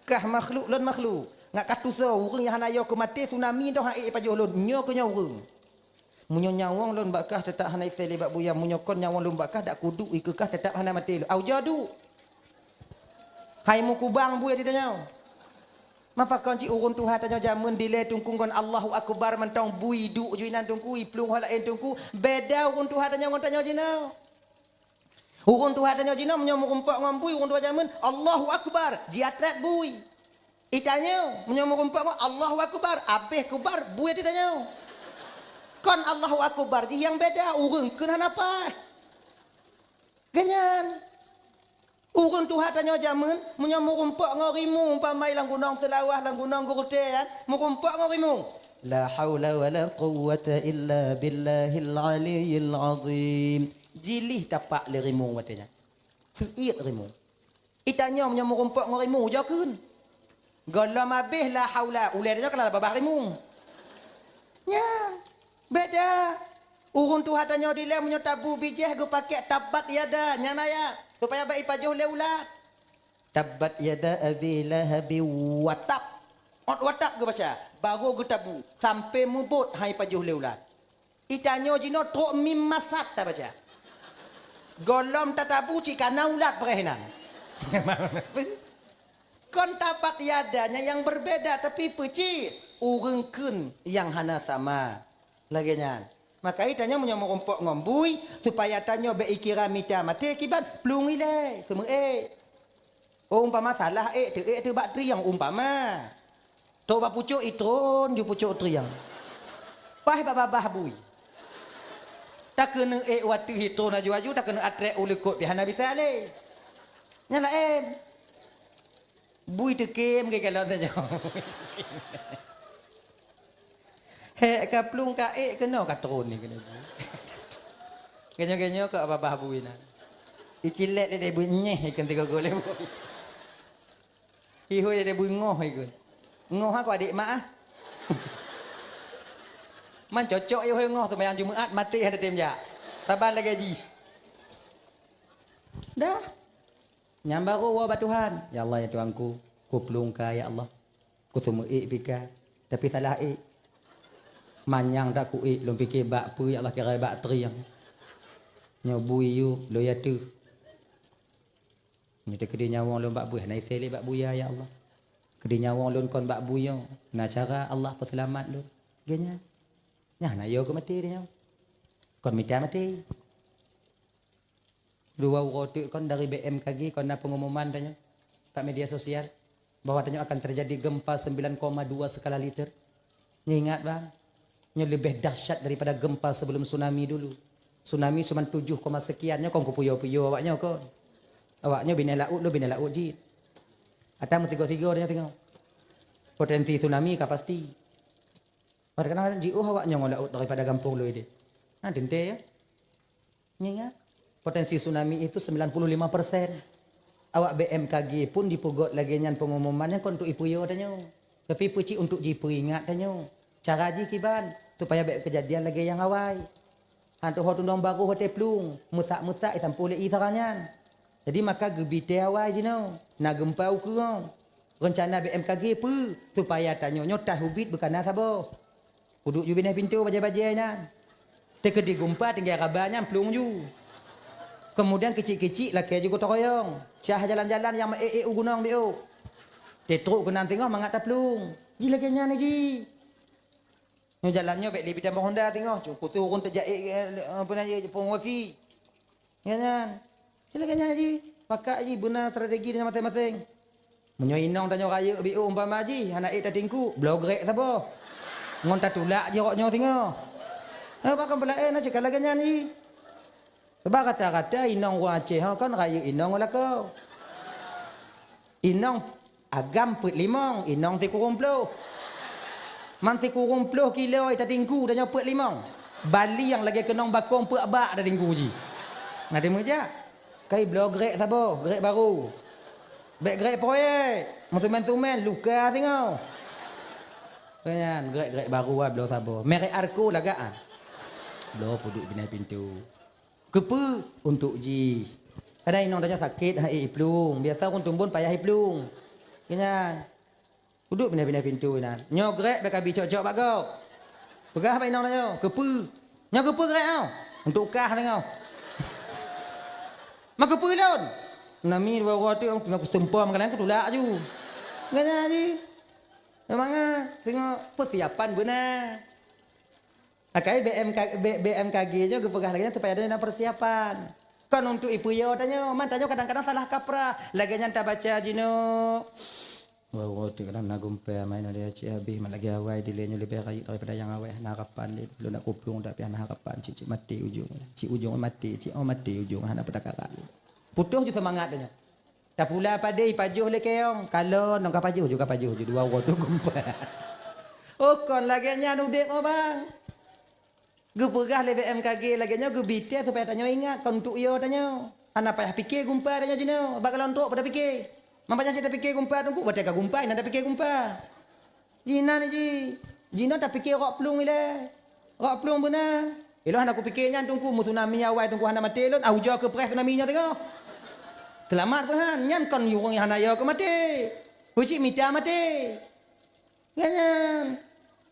Kah makhluk lôn makhluk. Ngat ka tusoe ureueng nyang hana yo keu maté tsunami toh han ék pajoh lôn. Nyoe keu nyoe ureueng. Meunyoe nyawöng lôn bak kah teutap hana isé lé bak buya, meunyoe kon nyawöng lôn bak kah dak kuduek ikeue kah teutap hana maté lôn. Au jadu. Hai meukubang bui di tanyoe. Mapa kon cit ureueng tuha tanyoe jameun dilèe teungku ngon Allahu Akbar mantong bui duek ju inan teungku, iplueng ho laén teungku, beda ureueng tuha tanyoe ngon tanyoe jinoe. Ureuëng tuha tanyoe jinoe meunyoe meurumpok ngon bui, ureuëng tuha jameun, "Allahu Akbar," jiatrek bui. Itanyoe, meunyoe meurumpok ngon Allahu Akbar, abéh kubar, bui ateueh tanyoe. Kon Allahu Akbar jih nyang beda, ureuëng kheun hana paih. Ganyan. Ureuëng tuha tanyoe jameun, meunyoe meurumpok ngon rimu, umpama lam Gunong Seulawah, lam Gunong Geurutée, kan, meurumpok ngon rimu. La haula wala quwwata illa billahil aliyyil azim. Jilih tapak lé rimu watée nyan. Seuiet rimu. Itanyoe meunyoe meurumpok ngon rimu, jokheun. Gohlom abéh la haula, ulée tanyoe ka na babah rimu. Nyan, beda. Ureuëng tuha tanyoe dilée meunyoe tabu bijéh geupakée tabbat yada, nyan ayat. Supaya bak ipajoh lé ulat. Tabbat yada abi lahabi wa tab. Ot wa tab geubaca, barô geutabu, sampoe mubot han ipajoh lé ulat. Itanyoe jinoe trok mim masat tabaca. Gohlom tatabu cit ka na ulat preh nan. Kon tabbat yada nyan nyang berbeda, tapi peucit ureuëng kheun nyang hana sama. Lagée nyan. Maka itanyoe meunyoe meurumpok ngon bui, supaya tanyoe bék ikira mita maté kiban, plueng ilée, seumeuék. Oh, umpama salah ék, teuék teuh bak trieng, umpama. Trok bak pucok itron ju pucok trieng. Paih bak babah bui. Takeuneuk ék wateuh itron aju-aju, takeuneuk atrek u likot pih hana bisa lé. Nyan laén. Bui teukem geukalon tanyoe. Hék ka plueng ka ék keunoe ka tron ni keunoe. Ganyoe-ganyoe keu babah bui na. Icilek lé bui nyeh ikeu tiga gol lé bui. Ihôi lé bui ngoh ikeu. Ngoh aku adik mak ah. Man cocok ihôi ngoh seumayang Jumaat maté hana tem jak. Saban lagée jih. Dah. Nyang barô woe bak Tuhan, "Ya Allah, ya Tuhanku, kuplueng ka, ya Allah. Kuteumeuék pih ka, tapi salah ék. Manyang that kuék, lôn pike bak peue, ya Allah, kira bak trieng. Nyoe bui yub, lôn yateuh. Nyoe teukeudi nyawöng lôn bak bui, hana isé lé bak buya, ya Allah. Keudi nyawöng lôn kon bak buya, na cara Allah peuseulamat lôn." Geuhnyan. Nyan hana yo keu maté nyoe. Kon mita maté. Dua uroe teuk kon dari B M K G kon na pengumuman tanyoe bak media sosial bahwa tanyoe akan terjadi gempa sembilan koma dua skala Richter. Nyoe ingat bang, nyoe leubeh dahsyat daripada gempa sebelum tsunami dulu. Tsunami cuma tujuh koma sekian, nyoe kon kupuyo-puyo awak nyoe kon. Awak nyoe binèh laôt, lôn binèh laôt jih. Ata meusigoe-sigoe tanyoe tengok. Potensi tsunami ka pasti. Padahai kadang-kadang jiôh awak nyoe ngon laôt daripada gampông lôn idéh. Nah, teuntèe ya. Nyan, ya. Potensi tsunami itu sembilan puluh lima persen. Awak B M K G pun jipeugöt lagèe nyan pengumuman nyan kon untuk ipuyo tanyoe. Tapi peucit untuk jipeuingat tanyoe. Cara jih kiban, supaya bèk keujadian lagèe nyang awai. Han teuho tunong barô watèe plueng, meusak-meusak jisampôh lé ie sara nyan. Jadi maka geubi tèe awai jinoe, na geumpa ukeue. Reuncana B M K G peue? Supaya tanyoe nyoe taih ubit beukana saboh. Kuduek ju binèh pintoe bajèe-bajèe nyan. Teukeudi geumpa tinggai raba nyan plueng ju. Keumudian kicik-kicik lakèe ju gotong royong. Cah jalan-jalan nyang meuék-ék u gunong biôh. Teutrok keunan singoh mangat taplueng. Jih lagèe nyan jih. Nyoe jalan nyoe bèk lé bitamong honda singoh. Cukôp tu ureueng teujak ék, eh, apa na, eh, pengwaki. Nyan, nyan. Sila ganyan jih. Pakat jih beuna strategi tanyoe maséng-maséng. Meunyoe inong tanyoe rayeuk biôh umpama jih, hana ék tatingkuk, bloe grek saboh. Ngon tatulak jih rot nyoe singoh. Eh, bahkan peulaén na cit ka lagèe nyan jih. Sebab rata-rata inong ureueng Aceh ho kon rayeuk inong ngon lakoe. Inong agam peuet limong, inong sikureueng ploh. Man sikureueng ploh kilo tatingkuk tanyoe peuet limong. Bali nyang lagèe keunong bakong peuet bak tatingkuk jih. Na teumeujak. Kai bloe grek saboh, grek barô. Bèk grek proyek. Meusumen-sumen, luka singoh. Nyan, grek-grek barô ah, bloe saboh. Merek Arco lagak ah. Bloe peuduek binèh pintoe. Keupeue? Untuk jih. Kadang inong tanyoe sakét, han ék iplueng. Biasa ureueng tumbon payah iplueng. Keu nyan. Udép pinah-pinah pintoe inan. Nyoe grek bèk abi cok-cok bak gob. Peugah bak inong tanyoe, "Keupeue?" "Nyoe keupeue grek nyoe?" "Untuk kah tanyoe." "Ma keupeue lôn?" "Nami dua uroe teuk teungoh kuseumpa makanan kutulak aju." Nyan jih. Memang ah, teungoh persiapan beuna. Akai B M K, B-, B M K G nyoe geupeugah lagèe nyan supaya droeneuh na persiapan. Kon untuk ipuyo tanyoe, man tanyoe kadang-kadang salah kaprah. Lagée nyan tabaca jinoe. Wah, wah, teuk kadang na gumpa, main ada cik habéh, mat lagée awai dilée nyoe leubeh rayeuk daripada nyang awai, hana harapan lé. Lôn nak kuplueng dak pih hana harapan, cik, cik maté ujong. Cik ujong maté, cik, oh, maté ujong, hana peutakaran lé. Putôh ju seumangat tanyoe. Tapula padé, ipajoh lé keong. Kalon, nong kapajoh ju, kapajoh ju, dua uroe tu gumpa. Oh, kon lagée nyan udeb, oh, bang. Geupeugah lé B M K G lagée nyoe, geubitée supaya tanyoe ingat, kon untuk yo tanyoe. Hana payah pike gumpa tanyoe jinoe, bak kalon trok pada pike. Man payah cit tapike gumpa teungku, watée ka gumpa, inan tapike gumpa. Jinan ji, jinoe tapike rok plueng ilée. Rok plueng beuna. Ilôn hana kupike nyan teungku, meu tsunami awai teungku hana maté lôn, au jo keu preh tsunami nyoe teungoh. Seulamat peuhan, nyan kon ureuëng nyang hana yo keu maté. Kucik mita maté. Ganyan.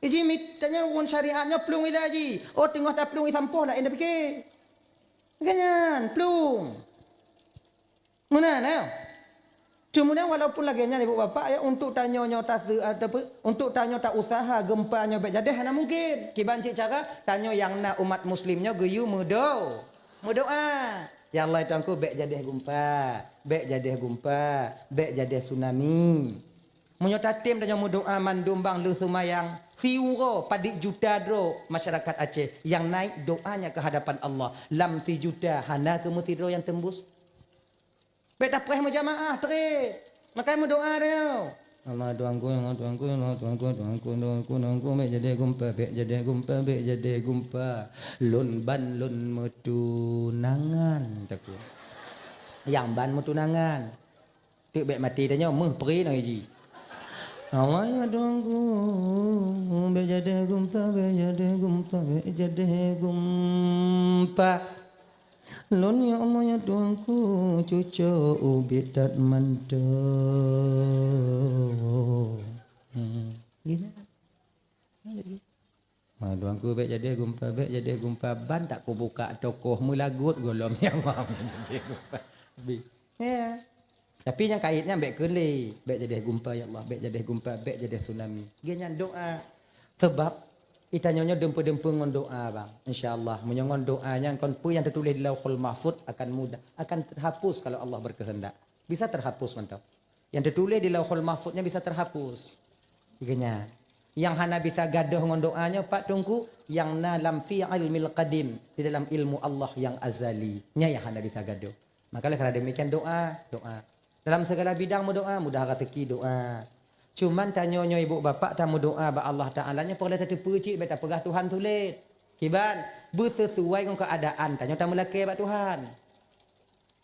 Iji mit tanyoe ngon syariat nyoe plueng ilée ji. Oh, teungoh taplueng isampoh laén tapike. Ganyan, plueng. Meunan, eh. Cuma walaupun lagée nyan ibu bapak ya, untuk tanyoe nyoe tase-, ataupun untuk tanyoe ta usaha gempa nyoe bék jadeh hana mungkin. Kiban cit cara tanyoe nyang na umat muslim nyoe geuyue meudo-, meudoa. Ya Allah, ya Tuhanku, bék jadeh gempa, bék jadeh gempa, bék jadeh tsunami. Meunyoe tatem tanyoe meudoa mandum bang lheueh seumayang, siuroe padit juta droe masyarakat Aceh nyang naik doanya ke hadapan Allah, lam sijuta hana keu meusidroe nyang teumbus. Bék tapreh meujamaah treb. Makai meudoa tanyoe. Allah Tuhanku, Allah Tuhanku, Allah Tuhanku, Tuhanku, Tuhanku, Tuhanku, bék jadeh gumpa, bék jadeh gumpa, bék jadeh gumpa. Lôn ban lôn meutunangan, takue. Nyang ban meutunangan. Teuk bék maté tanyoe, meuh pri nang iji. Allah ya Tuhanku, bék jadeh gumpa, bék jadeh gumpa, bék jadeh gumpa. Lôn ya Allah ya Tuhanku, cucok ubit that mantong. Hmm. Gitu. Ma Tuhanku, bék jadeh gumpa, bék jadeh gumpa, ban tak kubuka tokoh meulagot gohlom ya Allah, bék jadeh gumpa. Bi. Ya. Tapi nyang kait nyan bék keu lé, bék jadeh gumpa ya Allah, bék jadeh gumpa, bék jadeh tsunami. Geuh nyan doa. Sebab itanyoe nyoe deumpeu-deumpeu ngon doa bang. Insya Allah, meunyoe ngon doa nyan kon peue nyang teutuléh di Lauhul Mahfuz akan mudah, akan terhapus kalau Allah berkehendak. Bisa terhapus mantong. Nyang teutuléh di Lauhul Mahfuz nyan bisa terhapus. Geuh nyan. Nyang hana bisa gadôh ngon doa nyoe pat teungku, nyang na lam fi ilmil qadim, di dalam ilmu Allah nyang azali. Nyan nyang hana bisa gadôh. Maka lé karena demikian doa, doa. Dalam segala bidang meudoa, mudah rezeki doa. Cuman tanyoe nyoe ibu bapak tameudoa bak Allah Taala nyoe peureulée tateupeue cit bék tapeugah Tuhan sulet. Kiban, beuseusuai ngon keuadaan tanyoe tameulakée bak Tuhan.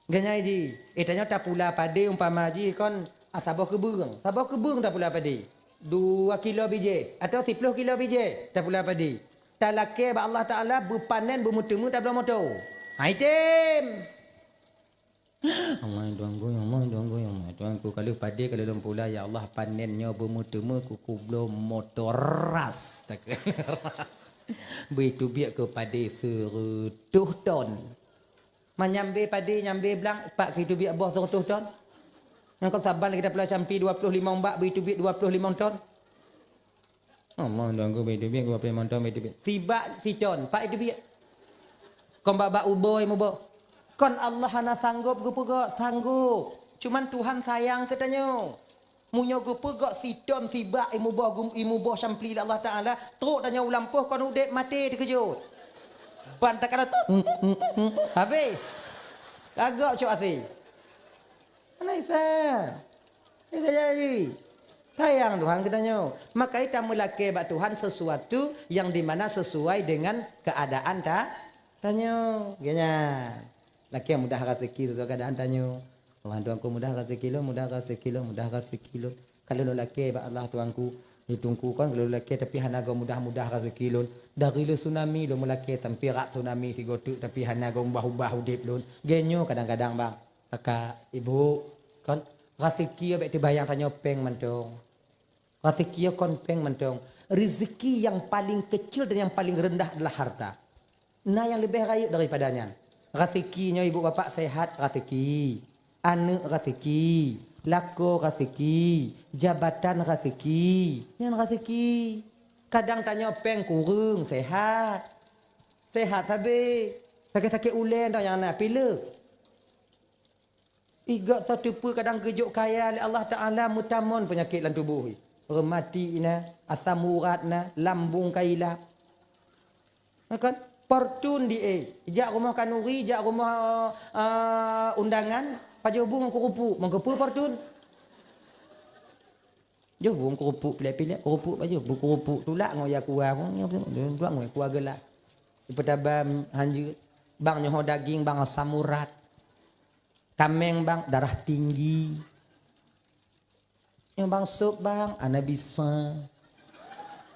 Ganyai ji, eh, tanyoe tapula padé umpama ji kon, ah, saboh keubeueng. Saboh keubeueng tapula padé. Dua kilo bijéh atau siploh kilo bijéh tapula padé. Talakée bak Allah Taala beupanen beumeuteumé tabloe moto. Hai tem. Allah Tuhanku, ya Allah Tuhanku, ya Allah Tuhanku. Kalau padé kalau lôn pula, ya Allah, panen nyoe beumeuteumé keu kubloe moto ras. Beuteubiet keu padé seureutôh ton. Manyambe padé, nyambe blang, pat keu iteubiet boh seureutôh ton. Nyang kon saban lagée tapula campi dua ploh limong bak, beuteubiet dua ploh limong ton. Allah Tuhanku, beuteubiet dua ploh limong ton, beuteubiet. Sibak siton, pat iteubiet. Kon bak-bak uboi muboh. Kon Allah hana sanggob geupeugét, sanggob. Cuman Tuhan sayang keu tanyoe. Meunyoe geupeugét siton sibak imuboh gum-, imuboh sampli lé Allah Taala, trok tanyoe u lampôh kon udeb maté teukeujot. Ban takala habéh. Kagok cok asé. Hana bisa. Bisa jadi. Sayang Tuhan keu tanyoe. Maka ita meulakée bak Tuhan sesuatu yang di mana sesuai dengan keadaan ta-, tanyoe. Geuh nyan. Lakée mudah rezeki sesuai keadaan tanyoe. Allah Tuhanku mudah rezeki lôn, mudah rezeki lôn, mudah rezeki lôn. Kalau lôn lakée bak Allah Tuhanku, di Teungku kon kalau lôn lakée tapi hana goe mudah-mudah rezeki lôn. Dari lé tsunami lôn meulakée sampai rak tsunami sigoe teuk tapi hana goe ubah-ubah udeb lôn. Geuh nyoe kadang-kadang bang, kakak, ibu, kon rezeki bék teubayang tanyoe péng mantong. Rezeki kon péng mantong. Rezeki yang paling kecil dan yang paling rendah adalah harta. Na nyang leubeh rayeuk daripada nyan. Raseuki nyoe ibu bapak sehat raseuki, aneuk raseuki, lakoe raseuki, jabatan raseuki. Nyan raseuki. Kadang tanyoe péng kureueng sehat. Sehat sabe. Sakét-sakét ulée nyoe nyang na pilek. Igok soe teupeu kadang geujok kaya lé Allah Taala meutamon peunyakét lam tuboh. Reumati na, asam urat na, lambung ka ilap. Na kan? Fortun di eh. Jak rumoh kanuri, jak rumoh, eh, undangan, pajoh bu ngon kurupuk. Meugeupeu fortun. Joh bu ngon kurupuk pilek-pilek, kurupuk pajoh, bu kurupuk tulak ngon ya kuah, tulak ngon ya kuah geulak. Peutaba hanjeuet, bang nyoe daging, bang asam urat. Kaméng bang darah tinggi. Nyoe bang sop bang, ana bisa.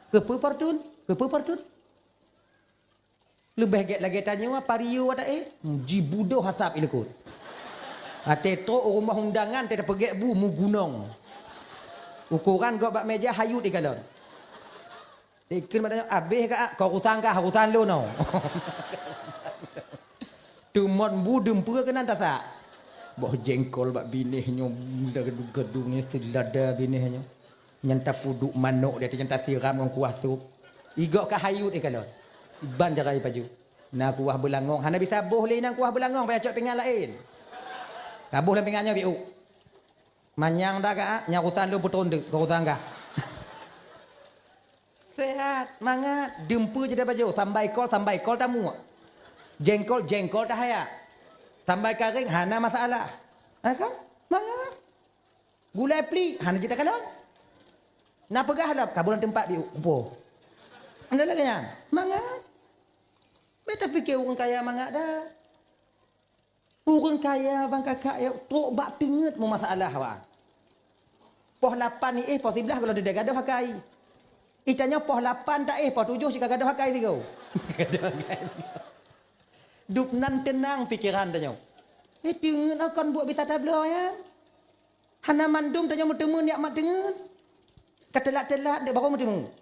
Keupeue fortun? Keupeue fortun? Leubeh gét lagée tanyoe pario adak eh. Jibudoh asap ilikot. Até trok u rumoh undangan teupeugét bu mugunong. Ukoran gok bak meja hayut ikalon. Ikheun bak tanyoe, "Abéh ka, kau urusan kah, urusan lôn oh." Teumon bu dumpeue keunan tasak. Boh jengkol bak binéh nyoe, gedung-gedung nyoe, seulada binéh nyoe. Nyan tapuduk manok di ateueh, nyan tasiram ngon kuah sop. Igok ka hayut ikalon. Ban jagai pajoh. Na kuah beulangong, hana bisa boh lé nyan kuah beulangong, payah cok pingan laén. Taboh lam pingan nyoe biuk. Manyang dah ka, nyan urusan lôn putron deuk, keu urusan kah. Sehat, mangat, dumpeue jeuet pajoh, sambai kol, sambai kol tamuek. Jengkol, jengkol tahayak. Sambai karéng, hana masalah. Ha kan? Mangat. Gulai plik, hana jeuet takalon. Na peugah lom, ka bulan teumpat biuk, kupo. Ada lagée nyan. Mangat. Beta pikir ureuëng kaya mangat dah. Ureuëng kaya bang kakak ya, trok bak teungeut meumasalah awak. Poh lapan ni eh, poh siblaih golom teude gadoh akai. Itanyoe poh lapan ta eh, poh tujoh cit ka gadoh akai sigoe. Gadoh akai. Dup nan teunang pikeran tanyoe. Eh, teungeut kon buet bisa tabloe nyan. Hana mandum tanyoe meuteumé nikmat teungeut. Ka teulat-teulat dek barô meuteumé.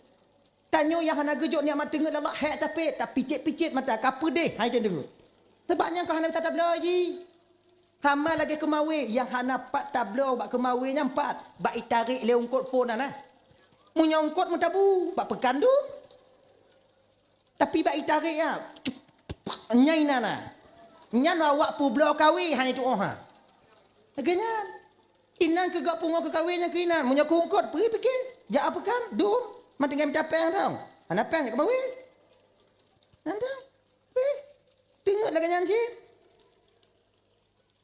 Tanyoe nyang hana geujok nikmat teungeut Allah, hék tapét, tapicét-picét mata, ka peudeh hai teungeut. Sabab nyan ka hana bisa tabloe jih. Sama lagée keumawé, nyang hana pat tabloe bak keumawé nyan pat, bak itarék lé eungkôt phon na. Meunyoe eungkôt meutabu, bak peukan dum. Tapi bak itarék nyan, nyai na na. Nyan awak peubloe kawé hana tuoh ha. Lagée nyan. Inan keu gak pungo keu kawé nyang keu inan. Meunyoe keu eungkôt, peue pike? Jak a peukan, dum. Man tinggai mita péng dong. Hana péng jak keumawé. Nyan dong. Pih. Teungeut lagée nyan cit.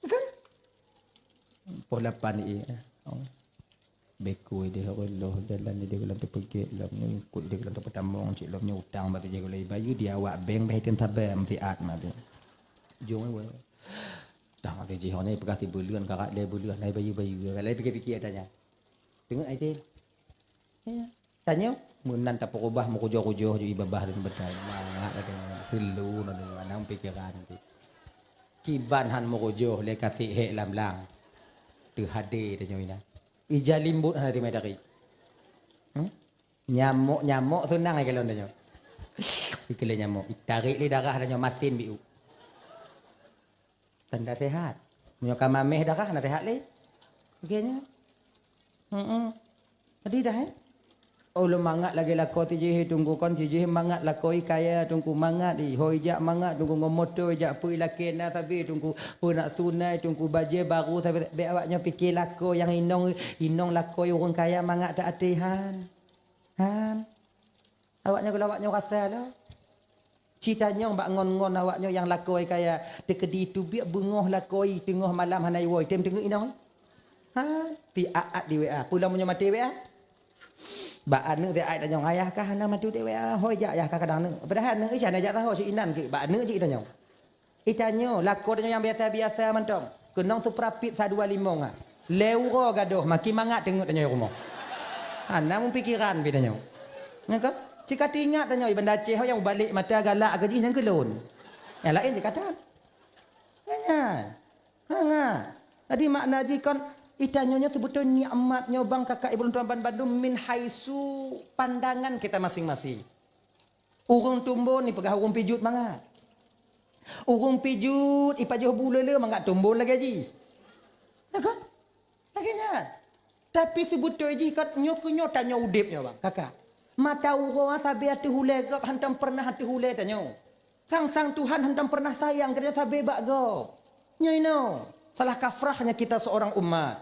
Kan? Poh lapan ié. Oh. Beko ideh Allah jalan ideh golom teupeugét lom nyoe, ikot ideh golom teupeutamong cit lom nyoe utang bak teuh golom ibayeue di awak bank bah item saban siat mati. Jong ai weh. Tang teuh jih nyoe peugah sibuleuen karat lhée buleuen hai bayeue-bayeue. Galai pikir-pikir tanya. Teungeut ai tem. Ya. Tanyoe, meunan tapeureubah meukujoh-kujoh ju ibabah dan betai. Mangat ada selu na deungon nam pikeran tu. Kiban han meukujoh lé kasih hek lam lang. Teuhade tanyoe ina. Ija limbot hana teumé dari. Hmm? Nyamok-nyamok seunang ai kalon tanyoe. Ikele nyamok, itarik lé darah tanyoe masin biu. Tanda sehat. Meunyoe ka mameh darah, na sehat lé. Oke nya. Hmm. Tadi dah eh. Oh, lom mangat lagée lakoe tijih tunggu kon tijih mangat lakoe kaya tunggu mangat i hoi jak mangat tunggu ngon moto jak pui lakée na sabe tunggu peunak sunai tunggu bajée baru sabe be awak nyoe pike lakoe nyang inong inong lakoe ureuëng kaya mangat tak atihan. Han. Awak nyoe geulawak nyoe rasa lom. Cita nyong bak ngon-ngon awak nyoe nyang lakoe kaya teukeudi teubiet beungoh lakoe teungoh malam hana iwoe tem teungeut inong. Ha, ti aat di W A. Pulang meunyoe maté W A. Bak aneuk di ai tanyong ayah kah hana maté di W A. Hoi jak ayah kah kadang neuk. Padahai neuk isya na jak tahu si inan ke bak aneuk jih tanyong. Itanyoe, lakoe tanyoe nyang biasa-biasa mantong. Keunong suprapit sa dua limong ah. Lé uroe gadoh, makin mangat teungeut tanyoe rumoh. Hana meupikiran pi tanyoe. Nyan ka? Cika teuingat tanyoe, i Banda Aceh nyang ubalek mata galak keu jih nyang keulon. Nyang laén cika tan. Nyan. Hangat. Jadi makna jih kon, itanyoe nyoe seubeutôi nikmat nyoe bang kakak ibu lôn tuan ban bandum min haisu pandangan kita masing-masing. Ureuëng tumbon ipeugah ureuëng pijut mangat. Ureuëng pijut ipajoh bu le-le mangat tumbon lagée jih. Na kan? Lagée nyan. Tapi seubeutôi jih kan nyoe keu nyoe tanyoe udeb nyoe bang, kakak. Mata uroe sabe ateueh ulée gob hantom pernah ateueh ulée tanyoe. Sang-sang Tuhan hantom pernah sayang keu tanyoe sabe bak gob. Nyoe inoe. Salah kafrahnya kita seorang umat.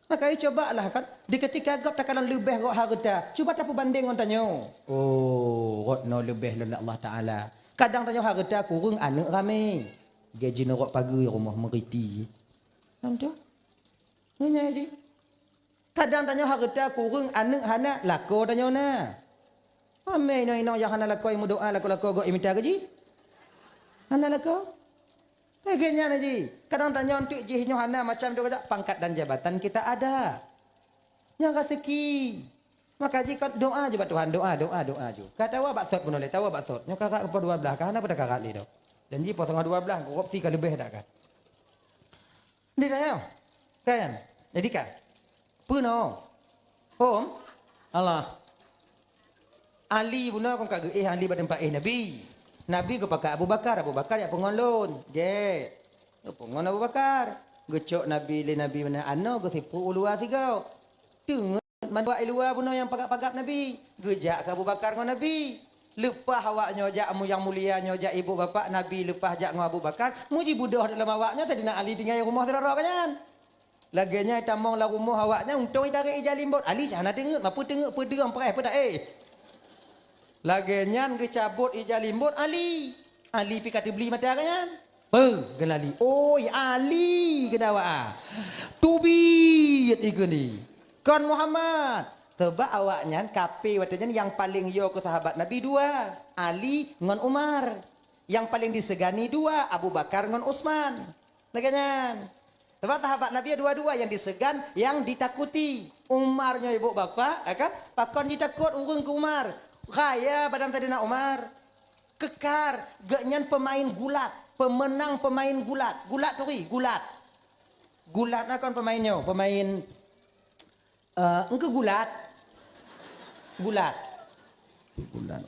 Maka, cobalah kan, di ketika gob takalon leubeh gob hareuta, cuba tapeubandeng ngon tanyoe. Oh, gob nyoe leubeh lom lé Allah Taala. Kadang tanyoe hareuta kureueng, aneuk ramé. Gaji nurok pageue rumoh meuriti. Kan tu? Nyan jih. Kadang tanyoe hareuta kureueng, aneuk hana, lakoe tanyoe na. Ramé inong-inong nyang hana lakoe meudoa, lakoe-lakoe gob imita gaji. Hana lakoe. Lagée nyan jih. Kadang tanyoe enteuk jih nyoe hana macam tu, pangkat dan jabatan kita ada. Nyang raseuki. Maka jih kan doa ju bak Tuhan, doa, doa, doa ju. Ka tawa bak sot bunoe lé, tawa bak sot. Nyoe karat pukul dua belas, ka hana pada karat lé dok. Janji poh teungoh dua belas, korupsi ka leubeh dak kan. Di tanyoe. Kan? Jadi kan? Peunoh. Hom. Allah. Ali bunoe kon ka geuéh Ali bak teumpat éh Nabi. Nabi geupakat Abu Bakar, Abu Bakar jak peungon lôn. Gét. Geupeungon Abu Bakar. Geucok Nabi lé Nabi meunan anoe geusipue u luwa sigoe. Teungeut mandua i luwa bunoe nyang pagab-pagab Nabi. Geujak keu Abu Bakar ngon Nabi. Leupah awaknyoe jak mu-, nyang mulia nyoe jak ibu bapak Nabi leupah jak ngon Abu Bakar, muji beudôh dalam awaknyoe Saidina Ali tinggai rumoh sidroe-droe nyan. Lagée nyan tamong lam rumoh awaknyan, untông itarek ija limbot. Ali cah hana teungeut, mapeue teungeut peudeueng preh peue taéh. Lagée nyan geucabot ija limbot Ali. Ali pi ka teubli mata geuh nyan. Peu, geulali. Oi, Ali geudawaa. Teubiet ikeu ni. Kon Muhammad. Sebab awaknyan kape watée nyan nyang paleng yo keu sahabat Nabi dua, Ali ngon Umar. Nyang paleng disegani dua, Abu Bakar ngon Utsman. Lagée nyan. Sebab sahabat Nabi dua-dua nyang disegani, nyang ditakuti. Umar nyoe ibu bapak, ya kan? Pakon jitakot ureuëng keu Umar. Kaya badan Saidina Umar. Kekar, geuhnyan peumain gulat, peumeunang peumain gulat. Gulat turi, gulat. Gulat na kon peumain nyoe, peumain, eh, engkeu gulat. Gulat. Gulat.